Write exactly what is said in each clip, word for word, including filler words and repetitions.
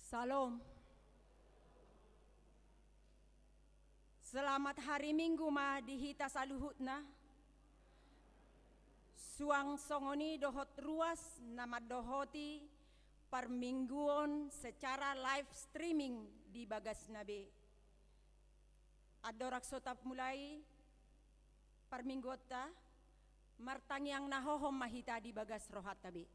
Shalom. Selamat hari Minggu ma di hita saluhutna. Suang songon i dohot ruas na mandohoti parmingguon secara live streaming di bagasna be. Andorang so tapamulai parmingguonta, martangiang na hohom ma hita di bagas rohanta be.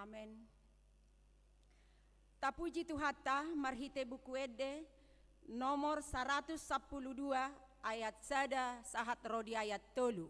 Amen. Tapuji Tuhanta marhite Buku Ende nomor saratus sampulu dua, ayat sada sahat ro di ayat tolu.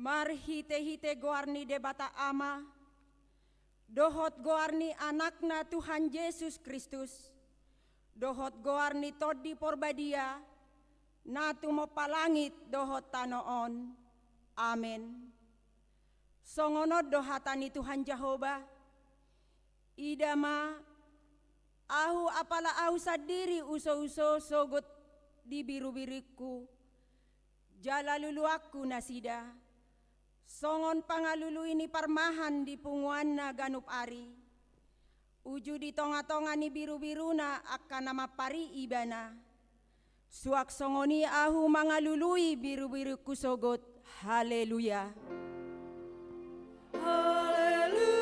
Marhite-hite goar ni Debata Ama, dohot goar ni Anakna Tuhan Jesus Kristus, dohot goar ni Tondi Porbadia, na tumompa langit dohot tano on. Amen. Songon on do hata ni Tuhan Jahowa: Ida ma, ahu apala ahu sandiri uso-uso sogot di biru-birungku, jala luluanku nasida, songon pangalului ni parmahan di punguanna ganup ari, uju di tonga-tonga ni biru-biruna angka na mampari ibana. Suang songon i ahu mangalului biru-birungku sogot. Haleluya. Haleluya,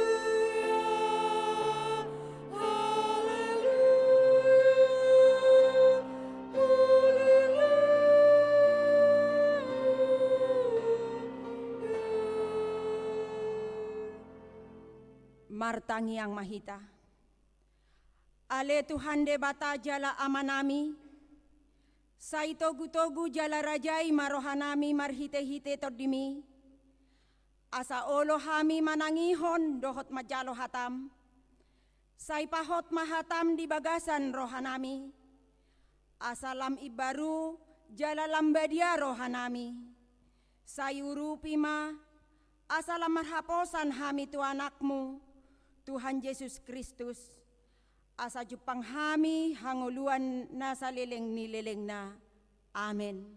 haleluya. Martangiang ma hita. Ale Tuhan Debata jala Amanami, sai togu-togu jala rajai ma rohanami marhite-hite Tondimi, asa olo hami manangihon dohot manjalo hataM, sai pahot ma hataM di bagasan rohanami, asa lam imbaru jala lam badia rohanami. Sai urupi ma, asa lam marhaposan hami tu AnakMu, Tuhan Jesus Kristus, asa jumpang hami hangoluan na saleleng ni lelengna. Amen.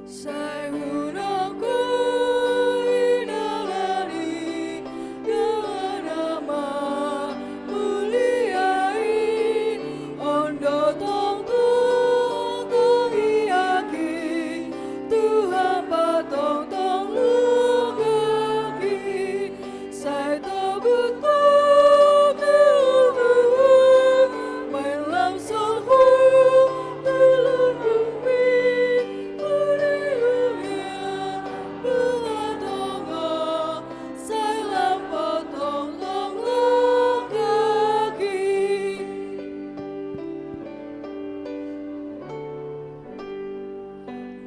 Sai unang huinalani, Tuhan Ama, mulia i, on do tongtong tahiaki, Tuhan patongtong lungkaki, sai togu-togu, main lam salpu, tulun bumi, uli ulia, bunga tonga, sai lam patongtong lungkaki.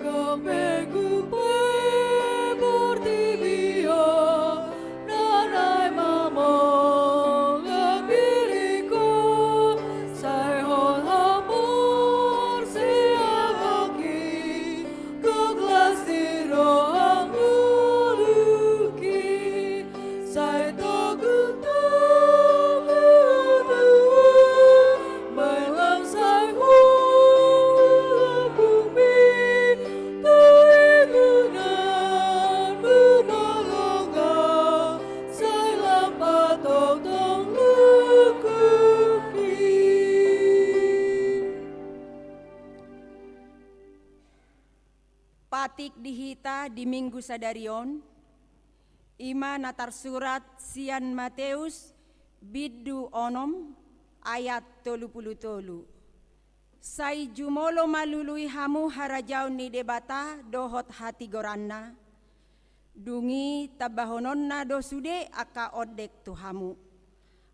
Gok pe gumpe portibi on, na naeng mamolak diringku, sai hot haporseaonki, gok las di roham ngolungki. Sai togu-togu, main lam salpu, bumi, tu ingananmu na longgar, sai lam patongtong lungkaki. Patik di hita di Minggu sadari on, i ma na tarsurat sian Mateus bindu onom ayat tolu pulu tolu. Sai jumolo ma lului hamu harajaon ni Debata dohot hatigoranna, dung i tambahononna do sude angka ondeng tu hamu.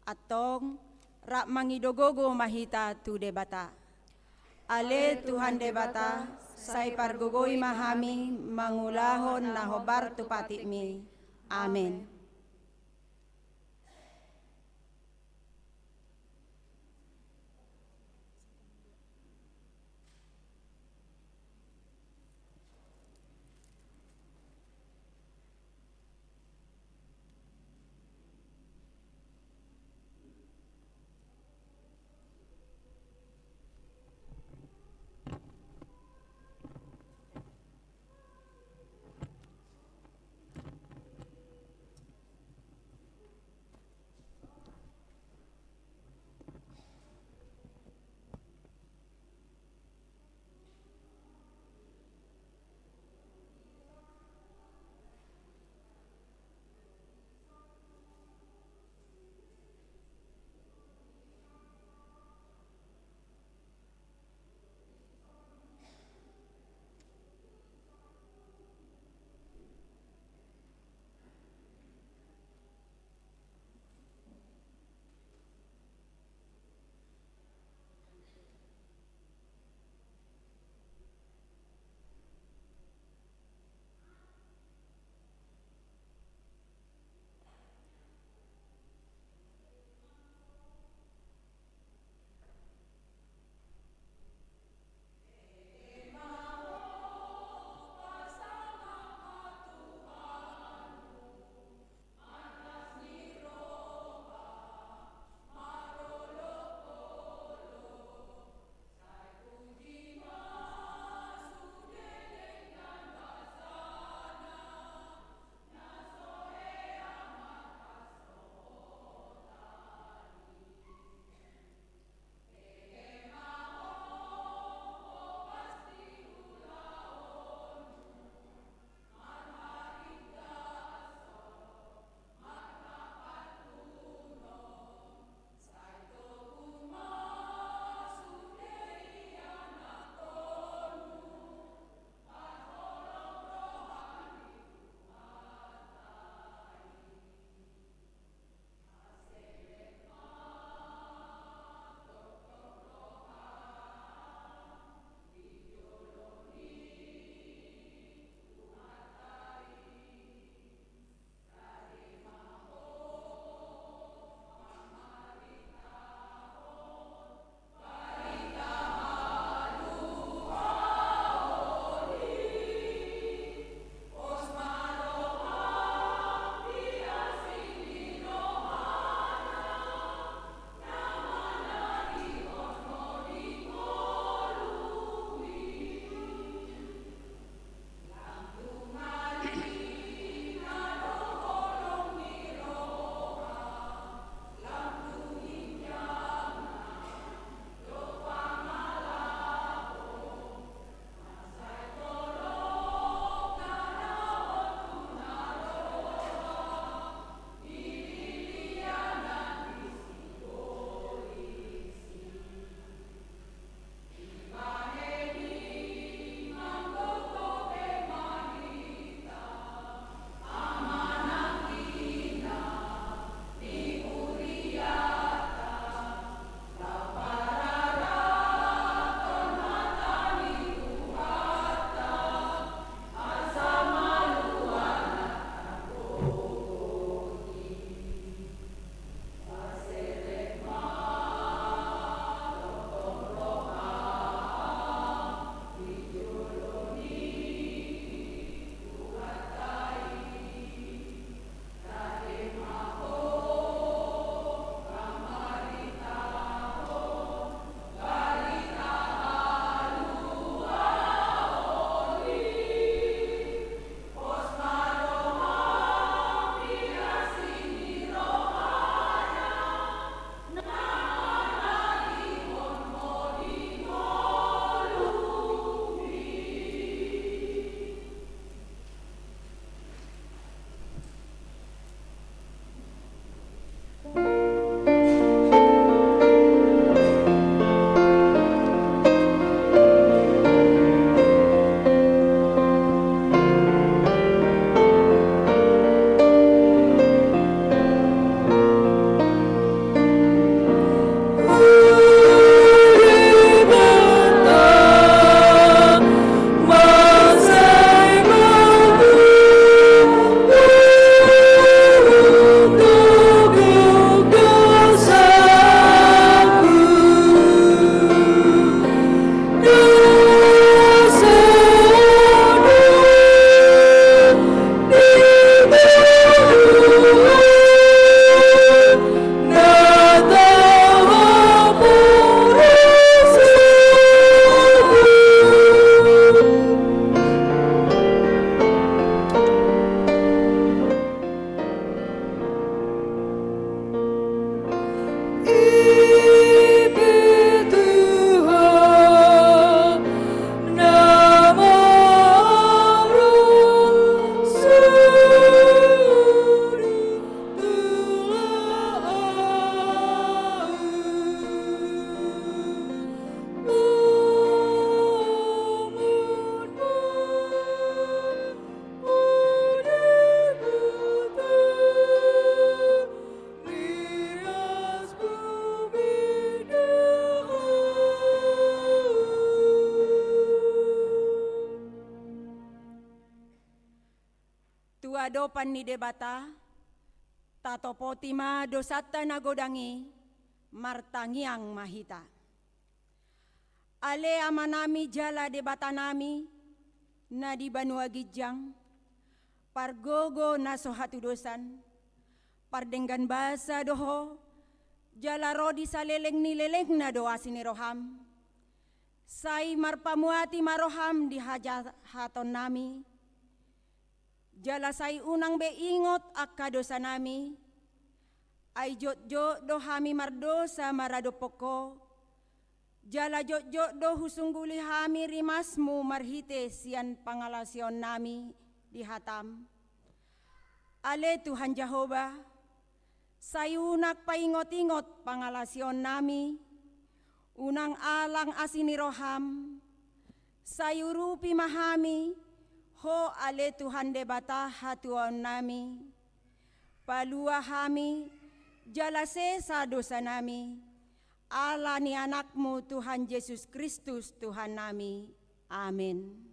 Antong, rap mangido gogo ma hita tu Debata. Ale Tuhan Debata, sai pargogoi ma hami mangulahon na hombar tu patikmi. Amen. Tu adopan ni Debata, tatopoti ma dosanta na godang i, martangiang ma hita. Ale Amanami jala Debatanami, na di banua ginjang, pargogo na so hatudosan, pardenggan basa do Ho, jala ro di saleleng ni lelengna do asi ni roham. Sai marpamuati ma roham di hajahatonnami, jala sai unang be ingot angka dosanami, ai jotjot do hami mardosa maradophon Ho, jala jotjot do husungguli hami rimasmu marhite sian pangalaosionnami di hatam. Ale Tuhan Jahowa, sai unang paingot-ingot pangalaosionnami, unang alang asi ni roham, sai urupi ma hami, Ho ale Tuhan Debata hatuaonnami, palua hami, jala sesa dosanami, ala ni Anakmu Tuhan Jesus Kristus Tuhannami. Amen.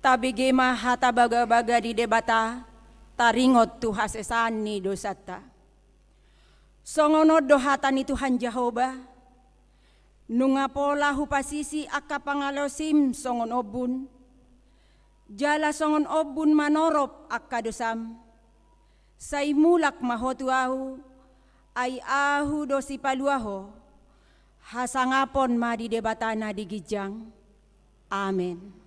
Tabege ma hata bagabaga di Debata, taringot tu hasesaan ni dosanta. Songon on do hata ni Tuhan Jahowa: Nunga pola hupasisi angka pangalaosim songon ombun, jala songon ombun manorop angka dosam. Sai mulak ma ho tu Ahu, ai Ahu do Sipalua ho. Hasangapon ma di Debata na di ginjang. Amen.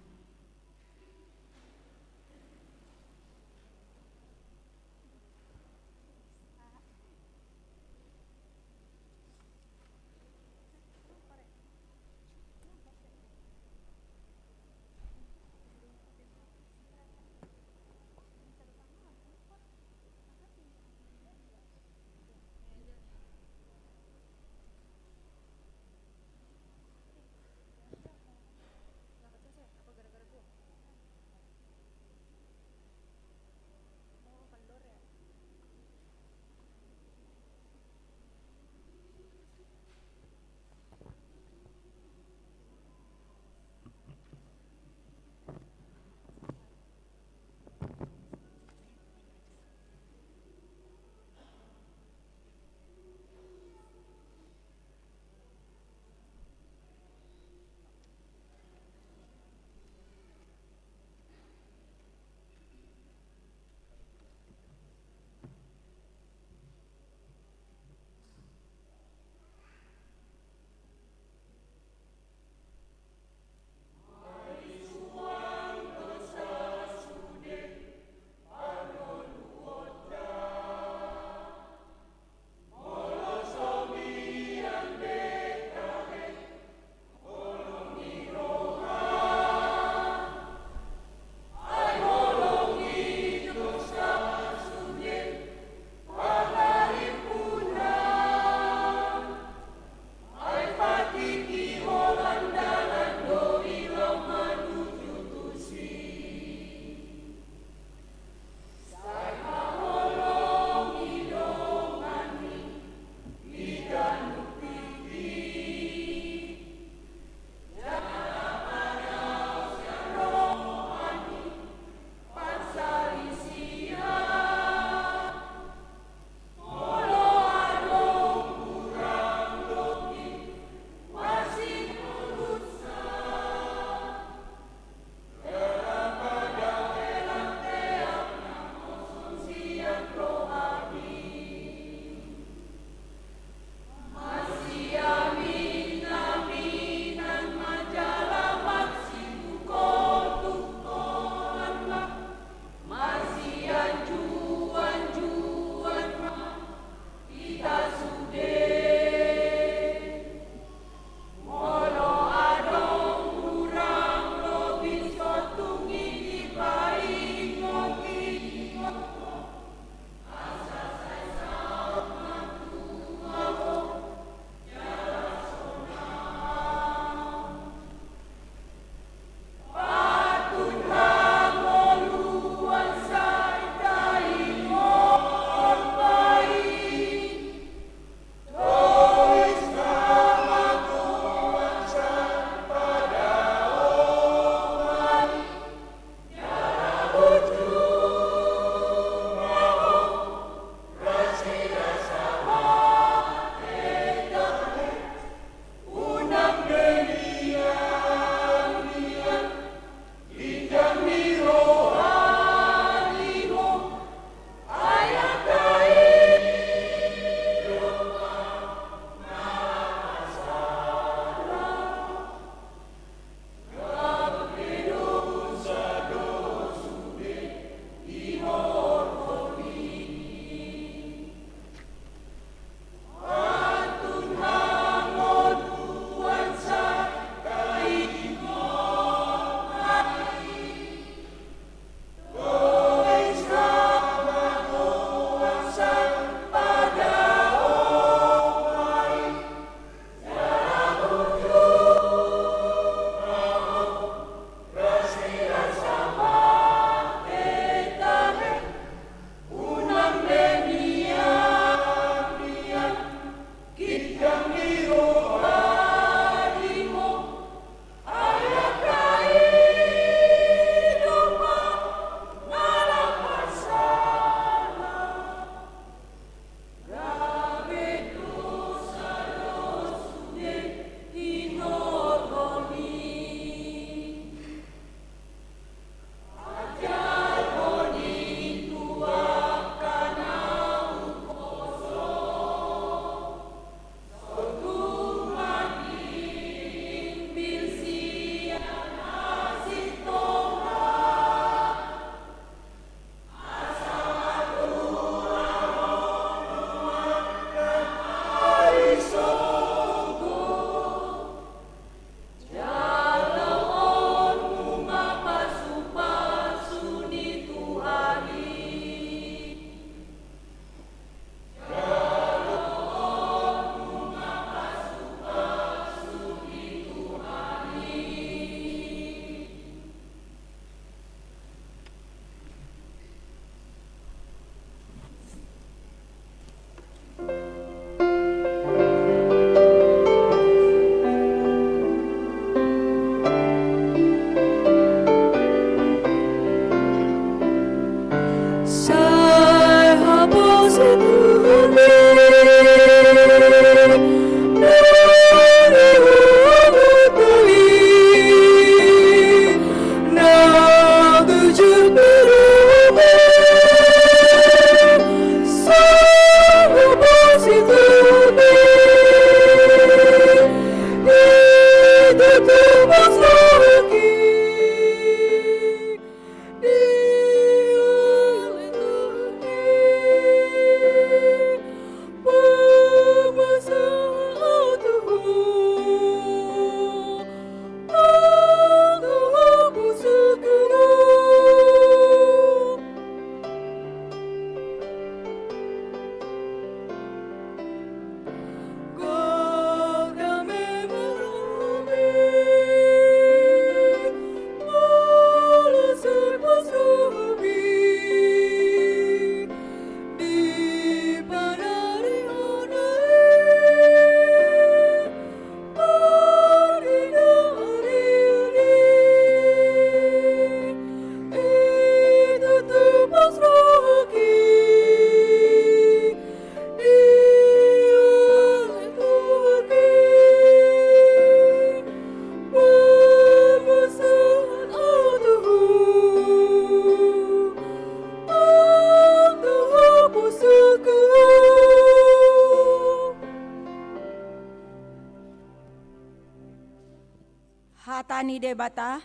Debata,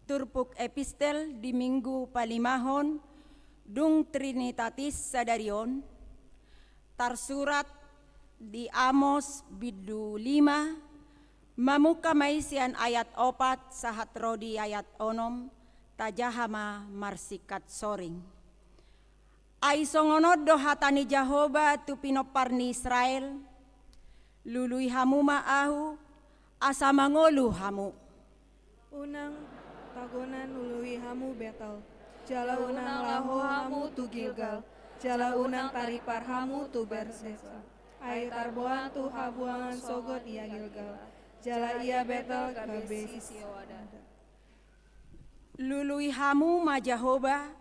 turpuk epistel di Minggu palimahon dung Trinitatis sadari on, tarsurat di Amos bindu lima, mamungka ma i sian ayat opat sahat ro di ayat onom, tajaha ma marsingkat soring. Ai songon on do hata ni Jahowa tu pinompar ni Israel: Lului hamu ma ahu, asa mangolu hamu. Unang tagonan lului hamu Betel, jala unang laho hamu tu Gilgal, jala unang taripar hamu tu Berseba. Ai tarboan tu habuangan sogot ia Gilgal, jala ia Betel gabe sisioada. Lului hamu ma Jahowa,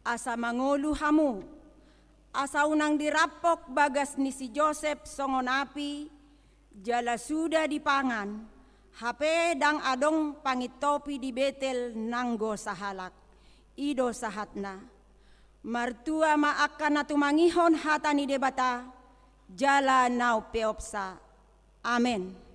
asa mangolu hamu, asa unang dirampok bagas ni si Josep songon api, jala suda dipangan, hape ndang adong pangintopi di Betel nanggo sahalak. I do sahatna. Martua ma angka na tumangihon hata ni Debata, jala na umpeopsa. Amen.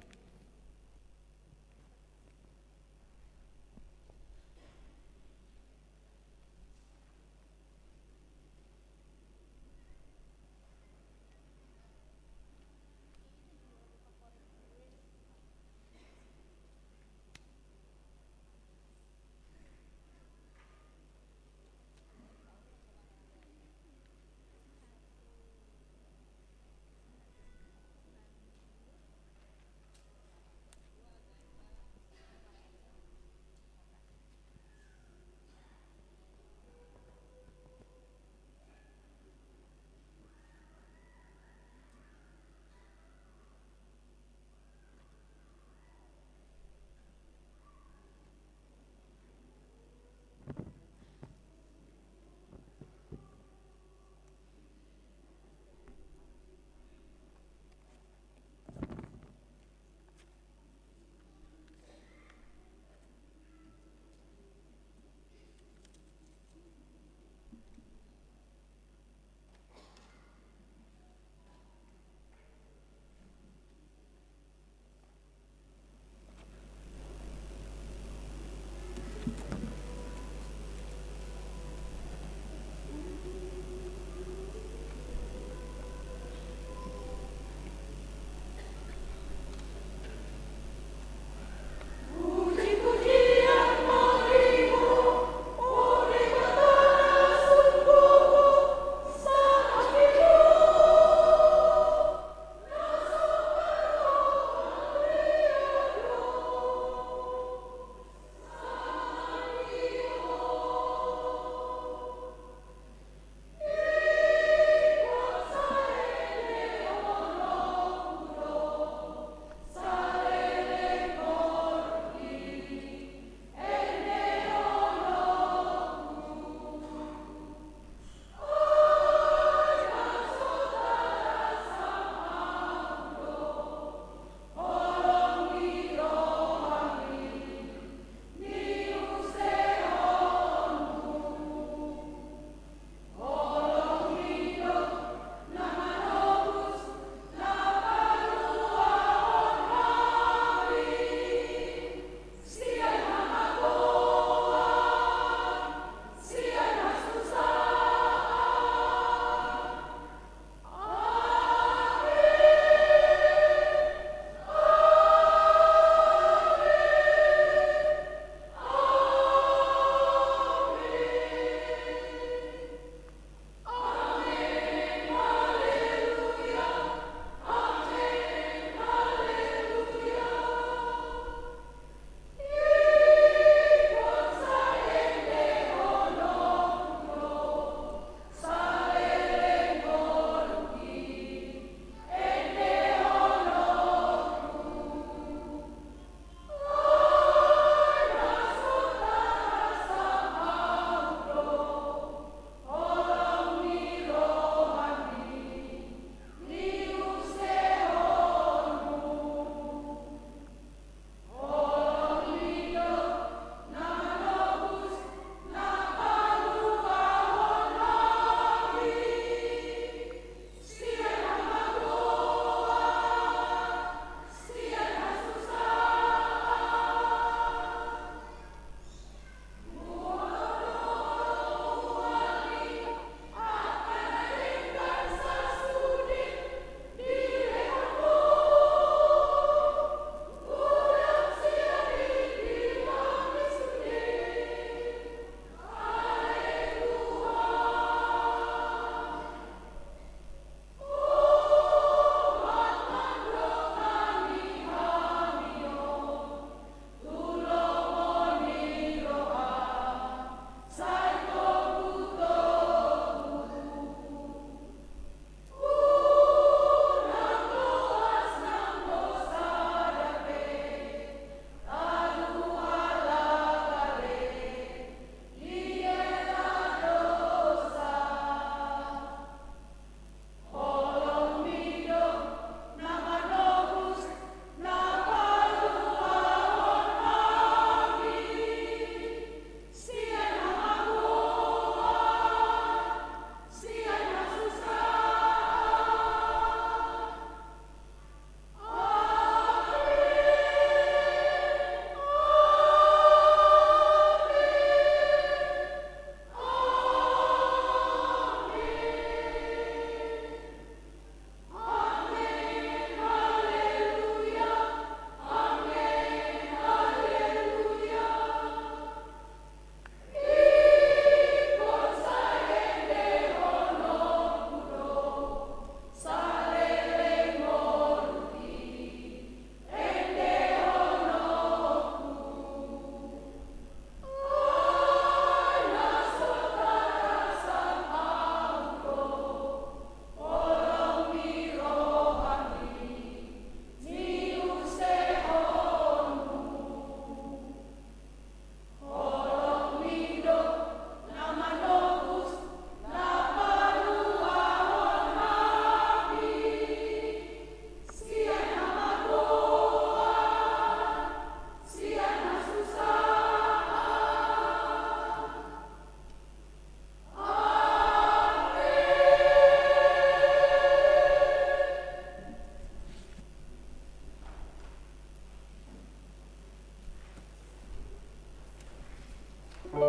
Lului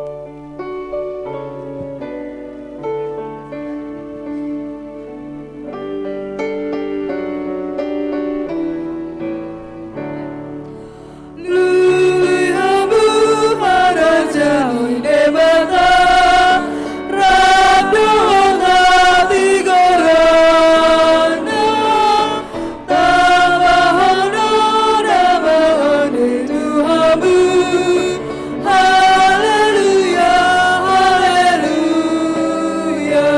hamu harajaon ni Debata, rap dohot hatigoranna, tambahon do damang ni Tuhanmu. Haleluya, haleluya.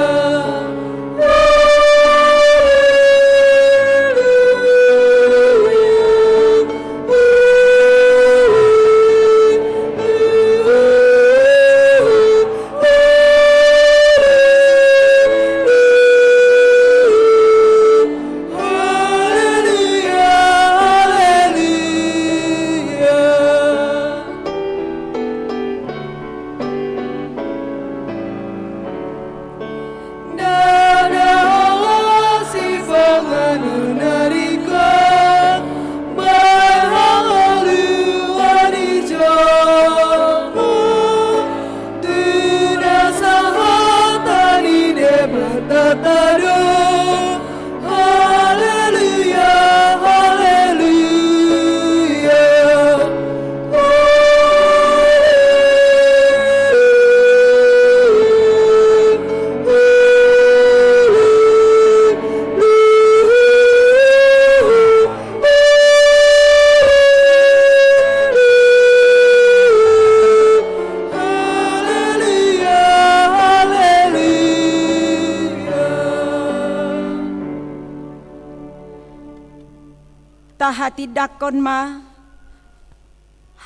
Ndada holan sipanganon na ringkot, marhangoluan i jolo, tu na sahata ni Debatanta do. Haleluya, haleluya. Tahatindangkon ma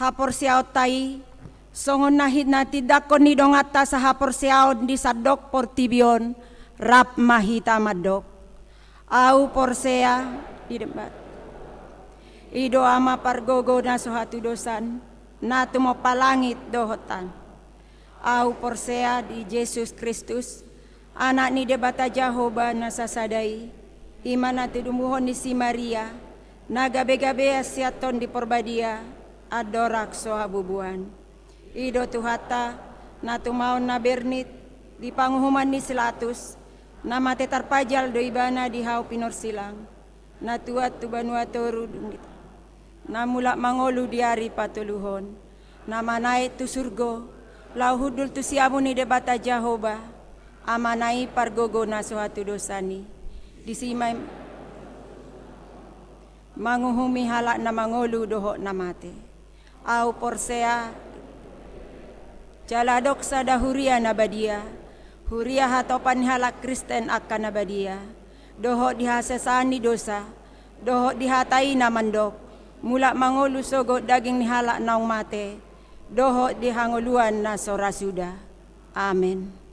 haporseaonta i, songon na hinatindangkon ni donganta sahaporseaon di sandok portibi on. Rap ma hita mandok: Ahu porsea di Debata, i do Ama pargogo na so hatudosan, na tumompa langit dohot tano. Ahu porsea di Jesus Kristus, Anak ni Debata Jahowa na sasada i, i ma na tinumuhon ni si Maria, na gabegabean sian Tondi Porbadia, andorang so habubuhan. I do Tuhanta, na tumaon na bernit di panguhuman ni si Latus, na mate tarpajal do Ibana di hau pinorsilang, na tuat tu banua toru dung di tano, na mulak mangolu di ari patoluhon, na manaek tu surgo, laho hundul tu siamun ni Debata Jahowa, Amana i pargogo na so hatudosan i. Disi ma i manguhumi halak na mangolu dohot na mate. Ahu porsea jala adong sada huria na badia, huria hatopan ni halak Kristen angka na badia, dohot di hasesaan ni dosa, dohot di hata i na mandok: Mulak mangolu sogot daging ni halak naung mate, dohot di hangoluan na so ra suda. Amen.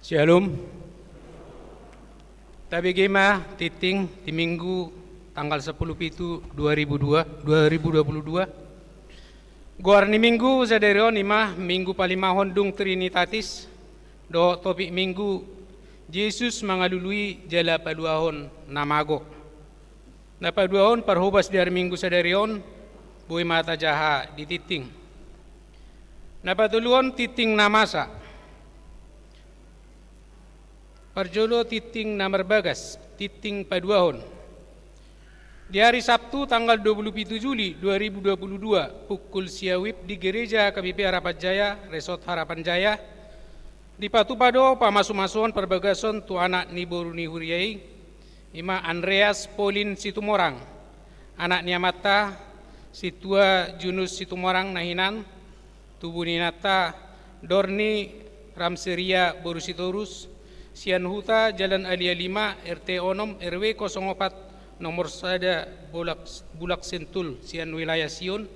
Shalom. Tabege ma tingting di Minggu tanggal sepuluh pitu dua ribu dua, dua ribu dua puluh dua. Goar ni Minggu sadari on ima Minggu palimahon dung Trinitatis, dohot topik Minggu, Jesus mangalului jala paluahon na mago. Na paduahon parhobas di ari Minggu sadari on, boi ma tajaha di tingting. Na patoluhon tingting na masa. Parjolo tingting na marbagas, tingting paduahon. Di ari Sabtu tanggal dua puluh pitu Juli dua ribu dua puluh dua, pukul sia WIB di Gereja H K B P Harapan Jaya, Resort Harapan Jaya, dipatupa do pamasumasuon parbagason tu anak ni boru ni huria i, ima Andreas Paulin Situmorang, anak ni amanta Sintua Junus Situmorang na hinan, tubu ni inanta Dorni Ramseria boru Sitorus, sian Huta Jalan Alia lima, R T onom, R W kosong opat, nomor sada, Bulak, Bulak Sentul, sian wilayah Sion,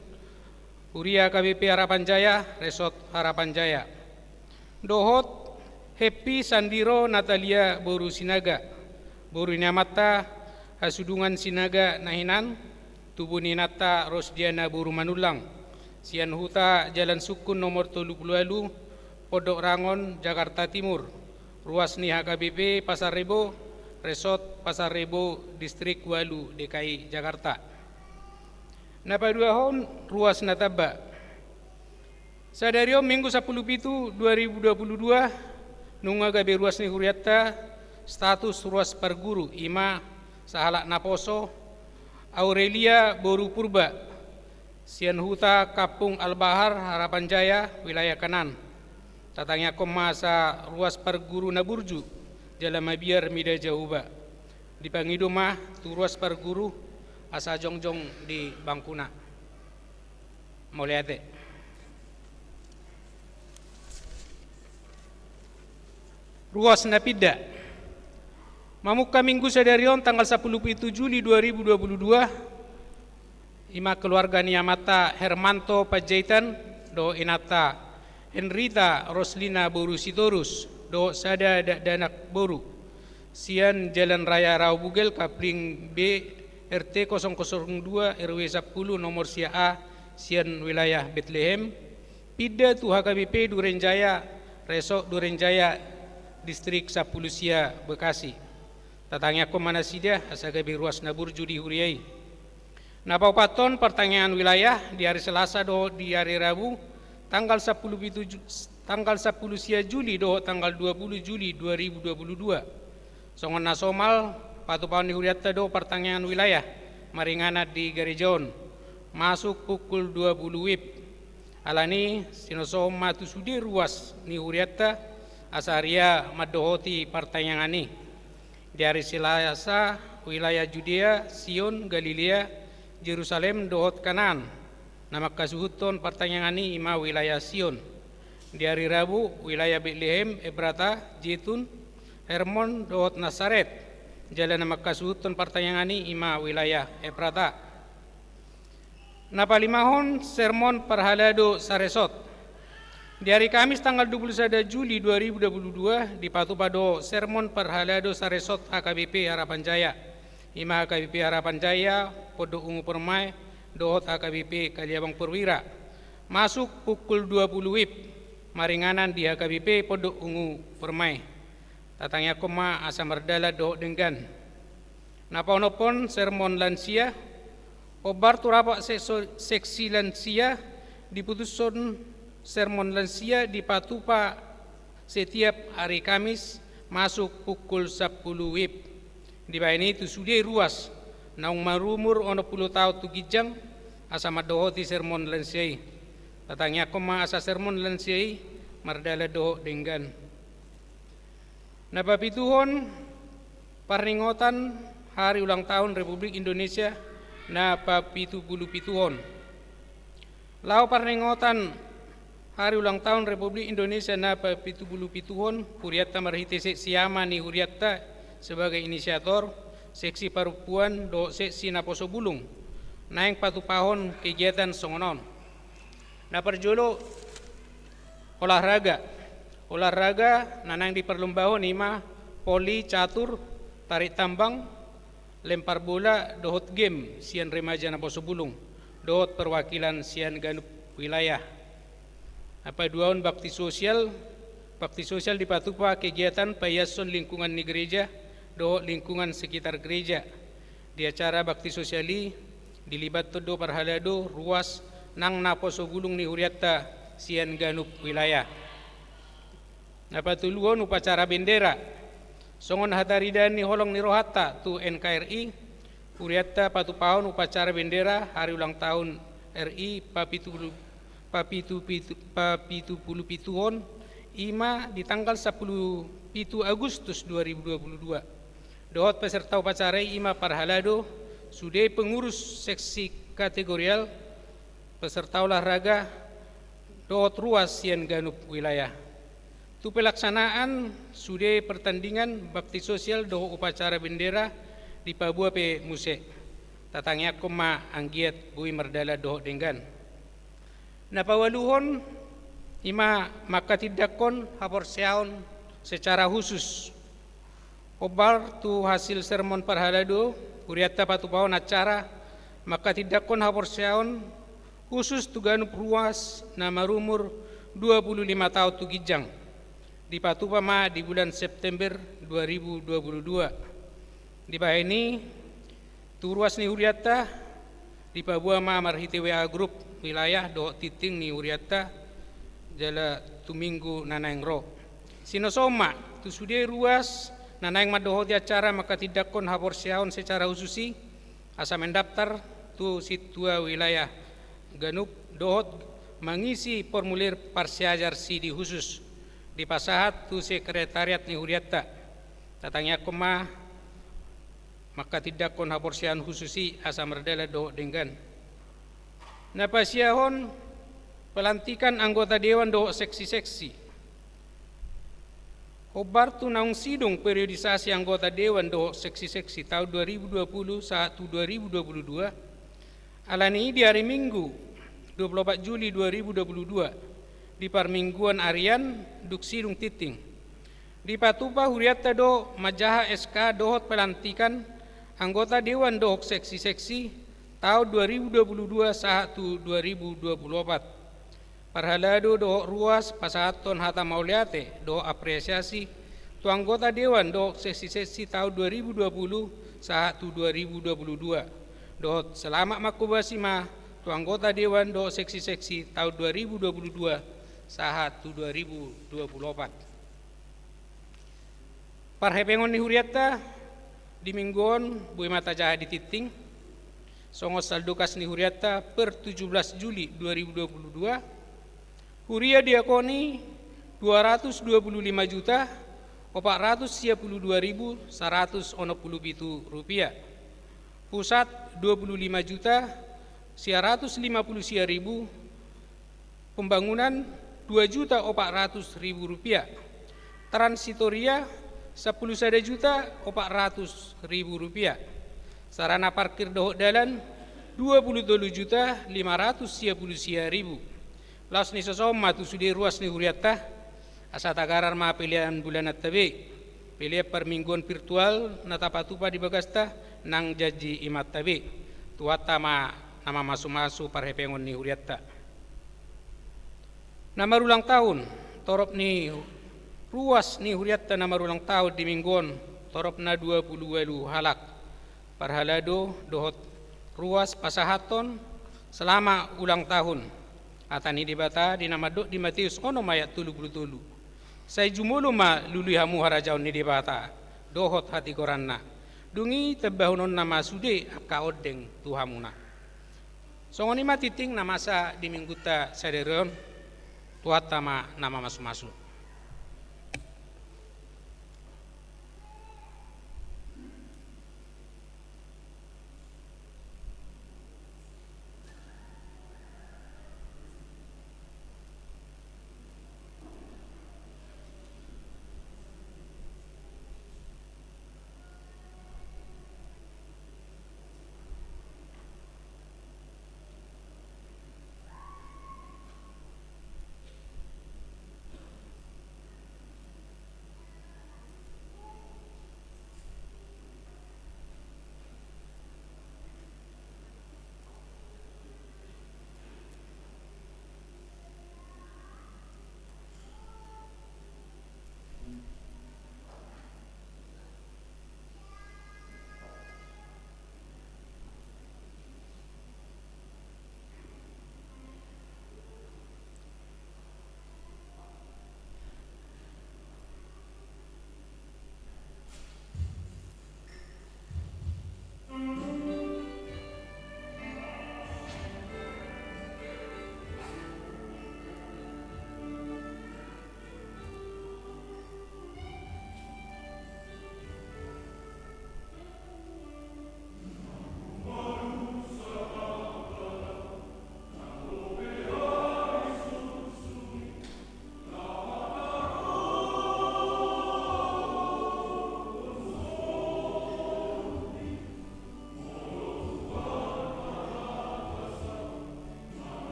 Huria H K B P Harapan Jaya, Resort Harapan Jaya. Dohot Happy Sandiro Natalia boru Sinaga, boru ni amanta Hasudungan Sinaga na hinan, tubu ni inanta Rosdiana boru Manullang, sian Huta Jalan Sungkun nomor tolu pulu ualu, Pondok Rangon, Jakarta Timur, ruas ni H K B P Pasar Rebo, Resort Pasar Rebo, Distrik ualu, D K I Jakarta. Na paduahon ruas na tamba. Sadari on Minggu sapuluh pitu dua ribu dua puluh dua, nunga gabe ruas ni hurianta status ruas parguru, ima sahalak naposo, Aurelia boru Purba, sian Huta Kampung Al-Bahar, Harapan Jaya, wilayah Kanan. Tatangiangkon ma asa ruas parguru na burju jala mabiar mida Jahowa. Dipangido ma tu ruas parguru asa jongjong di bangkuna. Mauliate. Ruas na pinda. Mamungka Minggu sadari on tanggal sapuluh pitu Juli dua ribu dua puluh dua, ima keluarga ni amanta Hermanto Panjaitan dohot inanta Henrita Roslina boru Sitorus dohot sada dakdanak boru, sian Jalan Raya Raubugel, Kapling B, R T kosong kosong dua, R W sapuluh, nomor sia A, sian wilayah Betlehem, pinda tu H K B P Duren Jaya, Resort Duren Jaya, Distrik sapuluh sia, Bekasi. Tatangiangkon ma nasida asa gabe ruas na burju di huria i. Na paopathon partangiangan wilayah di ari Selasa dohot di ari Rabu, tanggal sapuluh pitu Ju-, tanggal sapuluh sia Juli dohot tanggal dua puluh Juli dua ribu dua puluh dua. Songon na somal, patupaon ni hurianta do partangiangan wilayah maringanan di gareja on, masuk pukul dua puluh WIB. Alani, sinosohon ma tu sude ruas ni hurianta asa huria mandohoti partangiangan i. Di ari Selasa, wilayah Judea, Sion, Galilea, Jerusalem dohot Kanaan. Na mangkasuhuthon partangiangan i ima wilayah Sion. Di ari Rabu, wilayah Betlehem, Ebrata, Jetun, Hermon dohot Nasaret. Jala na mangkasuhuthon partangiangan i ima wilayah Ebrata. Na palimahon sermon parhalado saresort. Di ari Kamis tanggal dua puluh sada Juli dua ribu dua puluh dua, dipatupa do sermon parhalado saresort H K B P Harapan Jaya. Ima H K B P Harapan Jaya, Pondok Ungu Permai, dohot H K B P Kaliabang Perwira. Masuk pukul dua puluh WIB, maringanan di H K B P Pondok Ungu Permai. Tatangiangkon ma asa mardalan dohot denggan. Na paonomhon sermon lansia, hombar tu rapat sekso-, seksi lansia, diputushon sermon lansia dipatupa setiap hari Kamis masuk pukul sapuluh WIB. Dibahen i tu sude ruas naung marumur onom pulu taon tu ginjang asa mandohoti sermon lansia i. Tatangiangkon ma asa sermon lansia i mardalan dohot denggan. Na papituhon, parningotan hari ulang tahun Republik Indonesia na papitupulu pituhon. Laho parningotan hari ulang tahun Republik Indonesia na papitupulu pituhon, hurianta marhite seksi ama ni hurianta sebagai inisiator, seksi parompuan dohot seksi naposo bulung, naeng patupahon kegiatan songon on. Na parjolo, olahraga. Olahraga na naeng diparlombahon i ma voli, catur, tarik tambang, lempar bola dohot game sian remaja naposo bulung dohot perwakilan sian ganup wilayah. Na paduahon bakti sosial. Bakti sosial dipatupa kegiatan paiashon lingkungan ni gereja dohot lingkungan sekitar gereja. Di acara bakti sosial i dilibathon do parhalado ruas nang naposo bulung ni hurianta sian ganup wilayah. Na patoluhon upacara bendera. Songon hataridaan ni holong ni rohanta tu N K R I, hurianta patupahon upacara bendera hari ulang tahun R I papitu pulu, papitu pitu, papitu pulu pituhon, i ma di tanggal sampulu pitu Agustus dua ribu dua pulu dua. Dohot peserta upacara i ma parhalado, sude pengurus seksi kategorial, peserta olahraga, dohot ruas sian ganup wilayah. Tu pelaksanaan sude pertandingan bakti sosial dohot upacara bendera dipaboa pe muse. Tatangiangkon ma anggiat boi mardalan dohot denggan. Na paualuhon i ma mangkatindangkon haporseaon secara khusus. Hombar tu hasil sermon parhalado, hurianta patupahon acara mangkatindangkon haporseaon khusus tu ganup ruas na marumur dua pulu lima taon tu ginjang. Dipatupa ma di bulan September dua ribu dua pulu dua. Dibahen i, tu ruas ni hurianta dipaboa ma marhite W A grup wilayah dohot tingting ni hurianta jala tu minggu na naeng ro. Sinosom ma tu sude ruas na naeng mandohoti acara mangkatindangkon haporseaon secara khusus i, asa mendaftar tu sintua wilayah ganup dohot mangisi formulir parsiajar sidi khusus, dipasahat tu sekretariat ni hurianta. Tatangiangkon ma mangkatindangkon haporseaon khusus i asa mardalan dohot denggan. Na pasiahon pelantikan anggota dewan dohot seksi-seksi. Hombar tu naung sidung periodisasi anggota dewan dohot seksi-seksi taon dua ribu dua pulu sahat tu dua ribu dua pulu dua, alani i di ari Minggu dua pulu opat Juli dua ribu dua pulu dua, di parmingguan arian dung sidung tingting, dipatupa hurianta do manjaha S K dohot pelantikan anggota dewan dohot seksi-seksi taon dua ribu dua pulu dua sahat tu dua ribu dua pulu opat. Parhalado dohot ruas pasahathon hata mauliate dohot apresiasi tu anggota dewan dohot seksi-seksi taon dua ribu dua pulu sahat tu dua ribu dua pulu dua, dohot selamat mangkobasi ma tu anggota dewan dohot seksi-seksi taon dua ribu dua pulu dua sahat tu dua ribu dua pulu opat. Parhepengon ni hurianta di Minggu on boi ma tajaha di tingting. Songon saldokas ni hurianta per tujuh belas Juli dua ribu dua puluh dua, huria diakoni dua ratus dua puluh lima juta opat ratus sia puluh dua ribu saratus onom puluh pitu rupiah. Pusat dua puluh lima juta sia ratus lima puluh sia ribu, pembangunan dua juta opat ratus ribu rupiah. Transitoria sampulu sada juta opat ratus ribu rupiah. Sarana parkir dohot dalan dua puluh tolu juta lima ratus sia puluh sia ribu. Laos nisosom ma tu sude ruas ni hurianta, asa tagarar ma pelean bulananta be. Pelean parmingguan virtual na tapatupa di bagasta nang janji imanta be. Tuhanta ma na mamasumasu parhepengon ni hurianta. Na marulang tahun, torop ni ruas ni hurianta na marulang tahun di Minggu on, torop na dua puluh ualu halak. Parhalado dohot ruas pasahathon selamat ulang tahun. Hata ni Debata di na mandok di Mateus onom ayat tolu puluh tolu. Sai jumolo ma lului hamu harajaon ni Debata dohot hatigoranna. Dung i tambahononna ma sude angka ondeng tu hamuna. Songon i ma tingting na masa di Minggunta sadari on. Tuhanta ma na mamasumasu.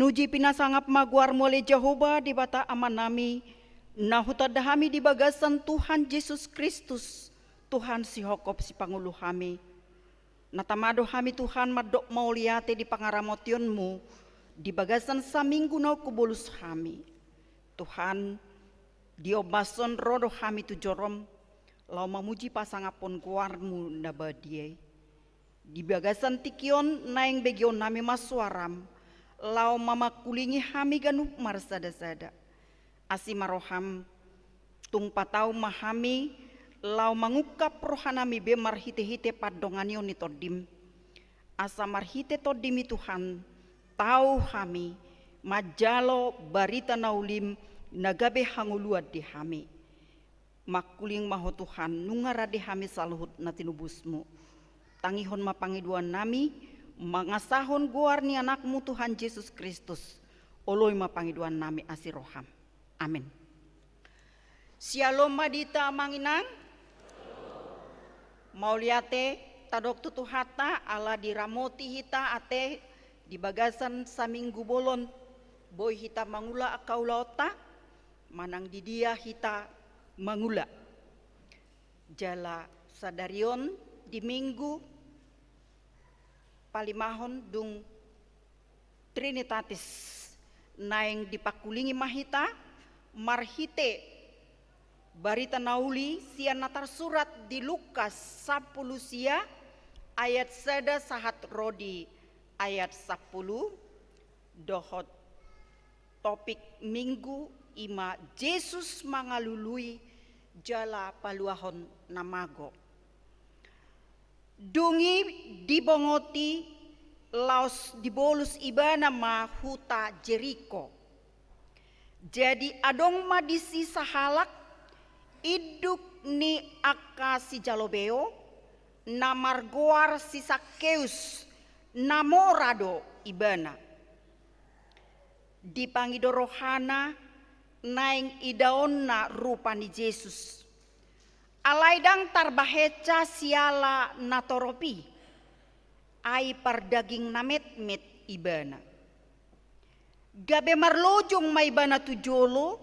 Puji pinasangap ma goarmu ale Jahowa, Debata Amanami, na hutanda hami di bagasan Tuhan Jesus Kristus, Tuhan sihohop sipangolu hami. Na tama do hami Tuhan mandok mauliate di pangaramotionmu, di bagasan saminggu naung hubolus hami. Tuhan, di ombas on ro do hami tu jorom, laho mamuji pasangapon goarmu na badia i. Di bagasan tingki on naeng begeon hami ma suaram, laho mamangkulingi hami ganup marsadasada. Asi ma roham, tung patau ma hami, laho mangungkap rohanami be marhitehite pandonganion ni tondim. Asa marhite tondim i Tuhan, tau hami, manjalo barita na ulim na gabe hangoluan di hami. Mangkuling ma ho Tuhan, nunga rade hami saluhut na tinobusmu. Tangihon ma pangidoannami, mangasahon goar ni Anakmu Tuhan Jesus Kristus. Oloi ma pangidoannami asi roham. Amin. Syalom ma di hita amang inang. Mauliate tadok tu Tuhanta ala diramoti hita ate di bagasan saminggu bolon. Boi hita mangula angka ulaonta, manang di dia hita mangula. Jala sadari on di minggu palimahon dung Trinitatis naeng dipangkulingi ma hita marhite barita na uli sian na tarsurat di Lukas sampulu sia ayat sada sahat ro di ayat sampulu, dohot topik minggu i ma Jesus mangalului jala paluahon na mago. Dung i dibongoti laos dibolus ibana ma huta Jeriko. Jadi adong ma disi sahalak induk ni angka sijalobeo na margoar si Sakkeus, na mora do ibana. Dipangido rohana naeng idaonna rupa ni Jesus. Alai ndang tarbahensa siala na torop i, ai pardaging na metmet ibana. Gabe marlojong ma ibana tu jolo,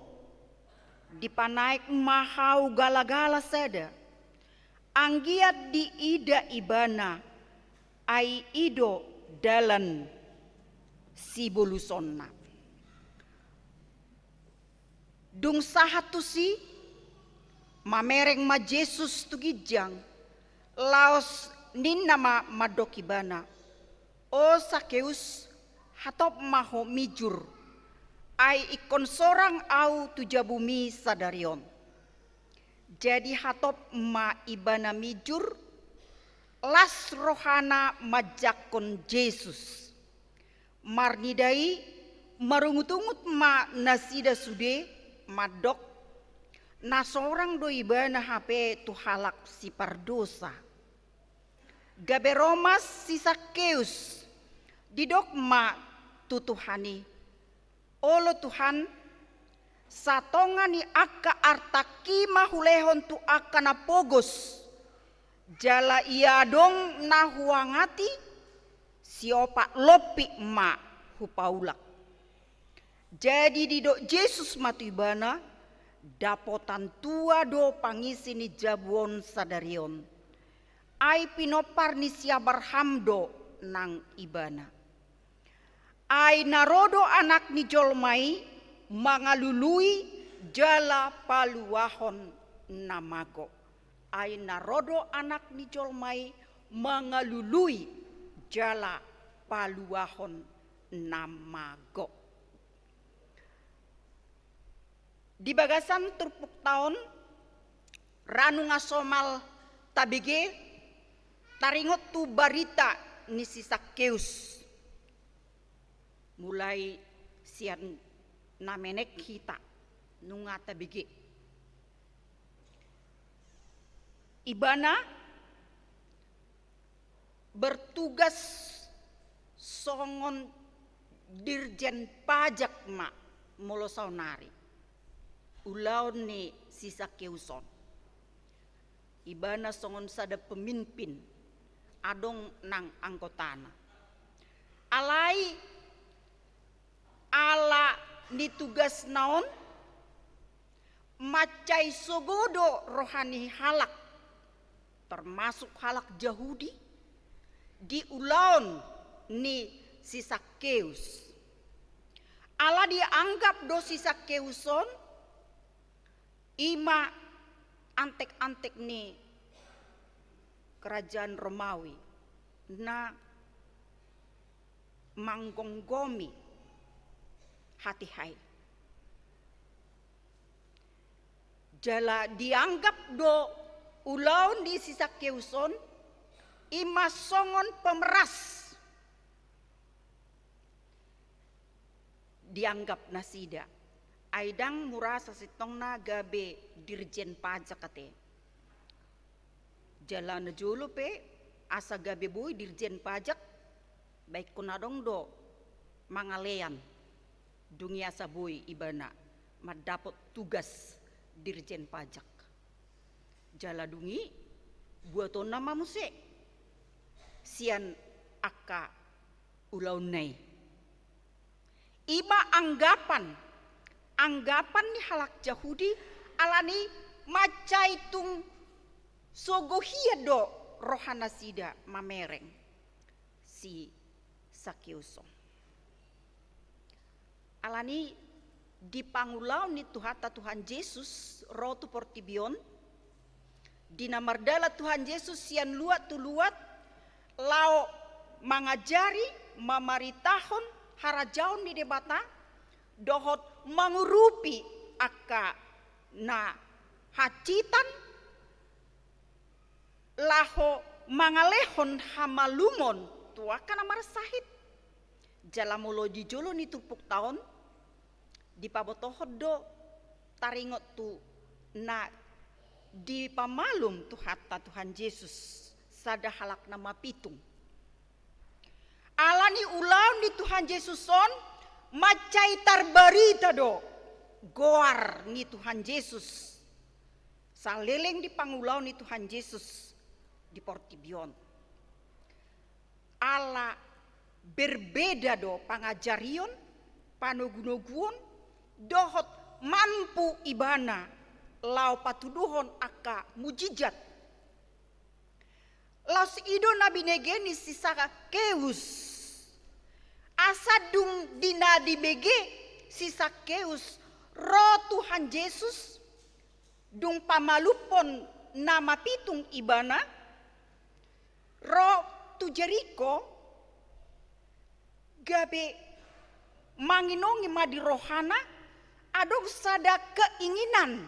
dipanaek ma hau galagala sada. Anggiat diida ibana, ai i do dalan sibolusonna. Dung sahat tusi, mamereng ma Jesus tu ginjang, laos ninna ma mandok ibana, "O Sakkeus, hatop ma ho mijur, ai ingkon sorang ahu tu jabumi sadari on." Jadi hatop ma ibana mijur, las rohana manjangkon Jesus. Marnida i marungutungut ma nasida sude mandok, na sorang do ibana hape tu halak sipardosa. Gabe ro ma si Sakkeus, didok ma tu Tuhan i, "Olo Tuhan, satonga ni angka artangki ma hulehon tu angka na pogos, jala ia adong na huangati, siopat lompit ma hupaulak." Jadi didok Jesus ma tu ibana, "Dapotan tua do pangisi ni jabu on sadari on. Ai pinompar ni si Abraham do nang ibana. Ai na ro do Anak ni jolma i mangalului jala paluahon na mago." Ai na ro do Anak ni jolma i mangalului jala paluahon na mago. Di bagasan turpukta on, ra nunga somal tabege taringot tu barita ni si Sakkeus. Mulai sian na menek hita nunga tabege. Ibana bertugas songon dirjen pajak ma molo saonari. Ulaon ni si Sakkeus on. Ibana songon sada pemimpin, adong nang anggotana. Alai Ala ni tugasna on, mansai sogo do roha ni halak, termasuk halak Jahudi, di ulaon ni si Sakeus. Ala dianggap do si Sakeus on i ma antek-antek ni kerajaan Romawi na manggomgomi hatiha i. Jala dianggap do ulaon ni si Sakeus on i ma songon pemeras. Dianggap nasida. Ai ndang mura sasintongna gabe dirjen pajak ate. Jala na jolo pe asa gabe boi dirjen pajak, baen hon adong do mangalean dung i asa boi ibana mandapot tugas dirjen pajak. Jala dung i buatonna ma muse sian angka ulaonna i. I ma anggapan, anggapan ni halak Jahudi, alani mansai tung sogo hian do rohanasida mamereng si Sakeus on. Alani di pangulaon ni Tuhanta Tuhan Jesus ro tu portibi on, di na mardalan Tuhan Jesus sian luat tu luat, laho mangajari, mamaritahon harajaon ni Debata, dohot mangurupi angka na hansitan, laho mangalehon hamalumon tu angka na marsahit. Jala molo di jolo ni turpukta on, dipabotohon do taringot tu na dipamalum Tuhanta Tuhan Jesus sada halak na mapitung. Alani ulaon ni Tuhan Jesus on, mansai tarbarita do goar ni Tuhan Jesus saleleng di pangulaon ni Tuhan Jesus di portibi on. Ala berbeda do pangajarion, panogunoguon, dohot mampu ibana laho patuduhon angka mujizat. Laos i do na binege ni si Sakeus. Asa dung di na dibege si Sakeus ro Tuhan Jesus, dung pamalumhon na mapitung ibana, ro tu Jeriko, gabe manginongi ma di rohana, adong sada keinginan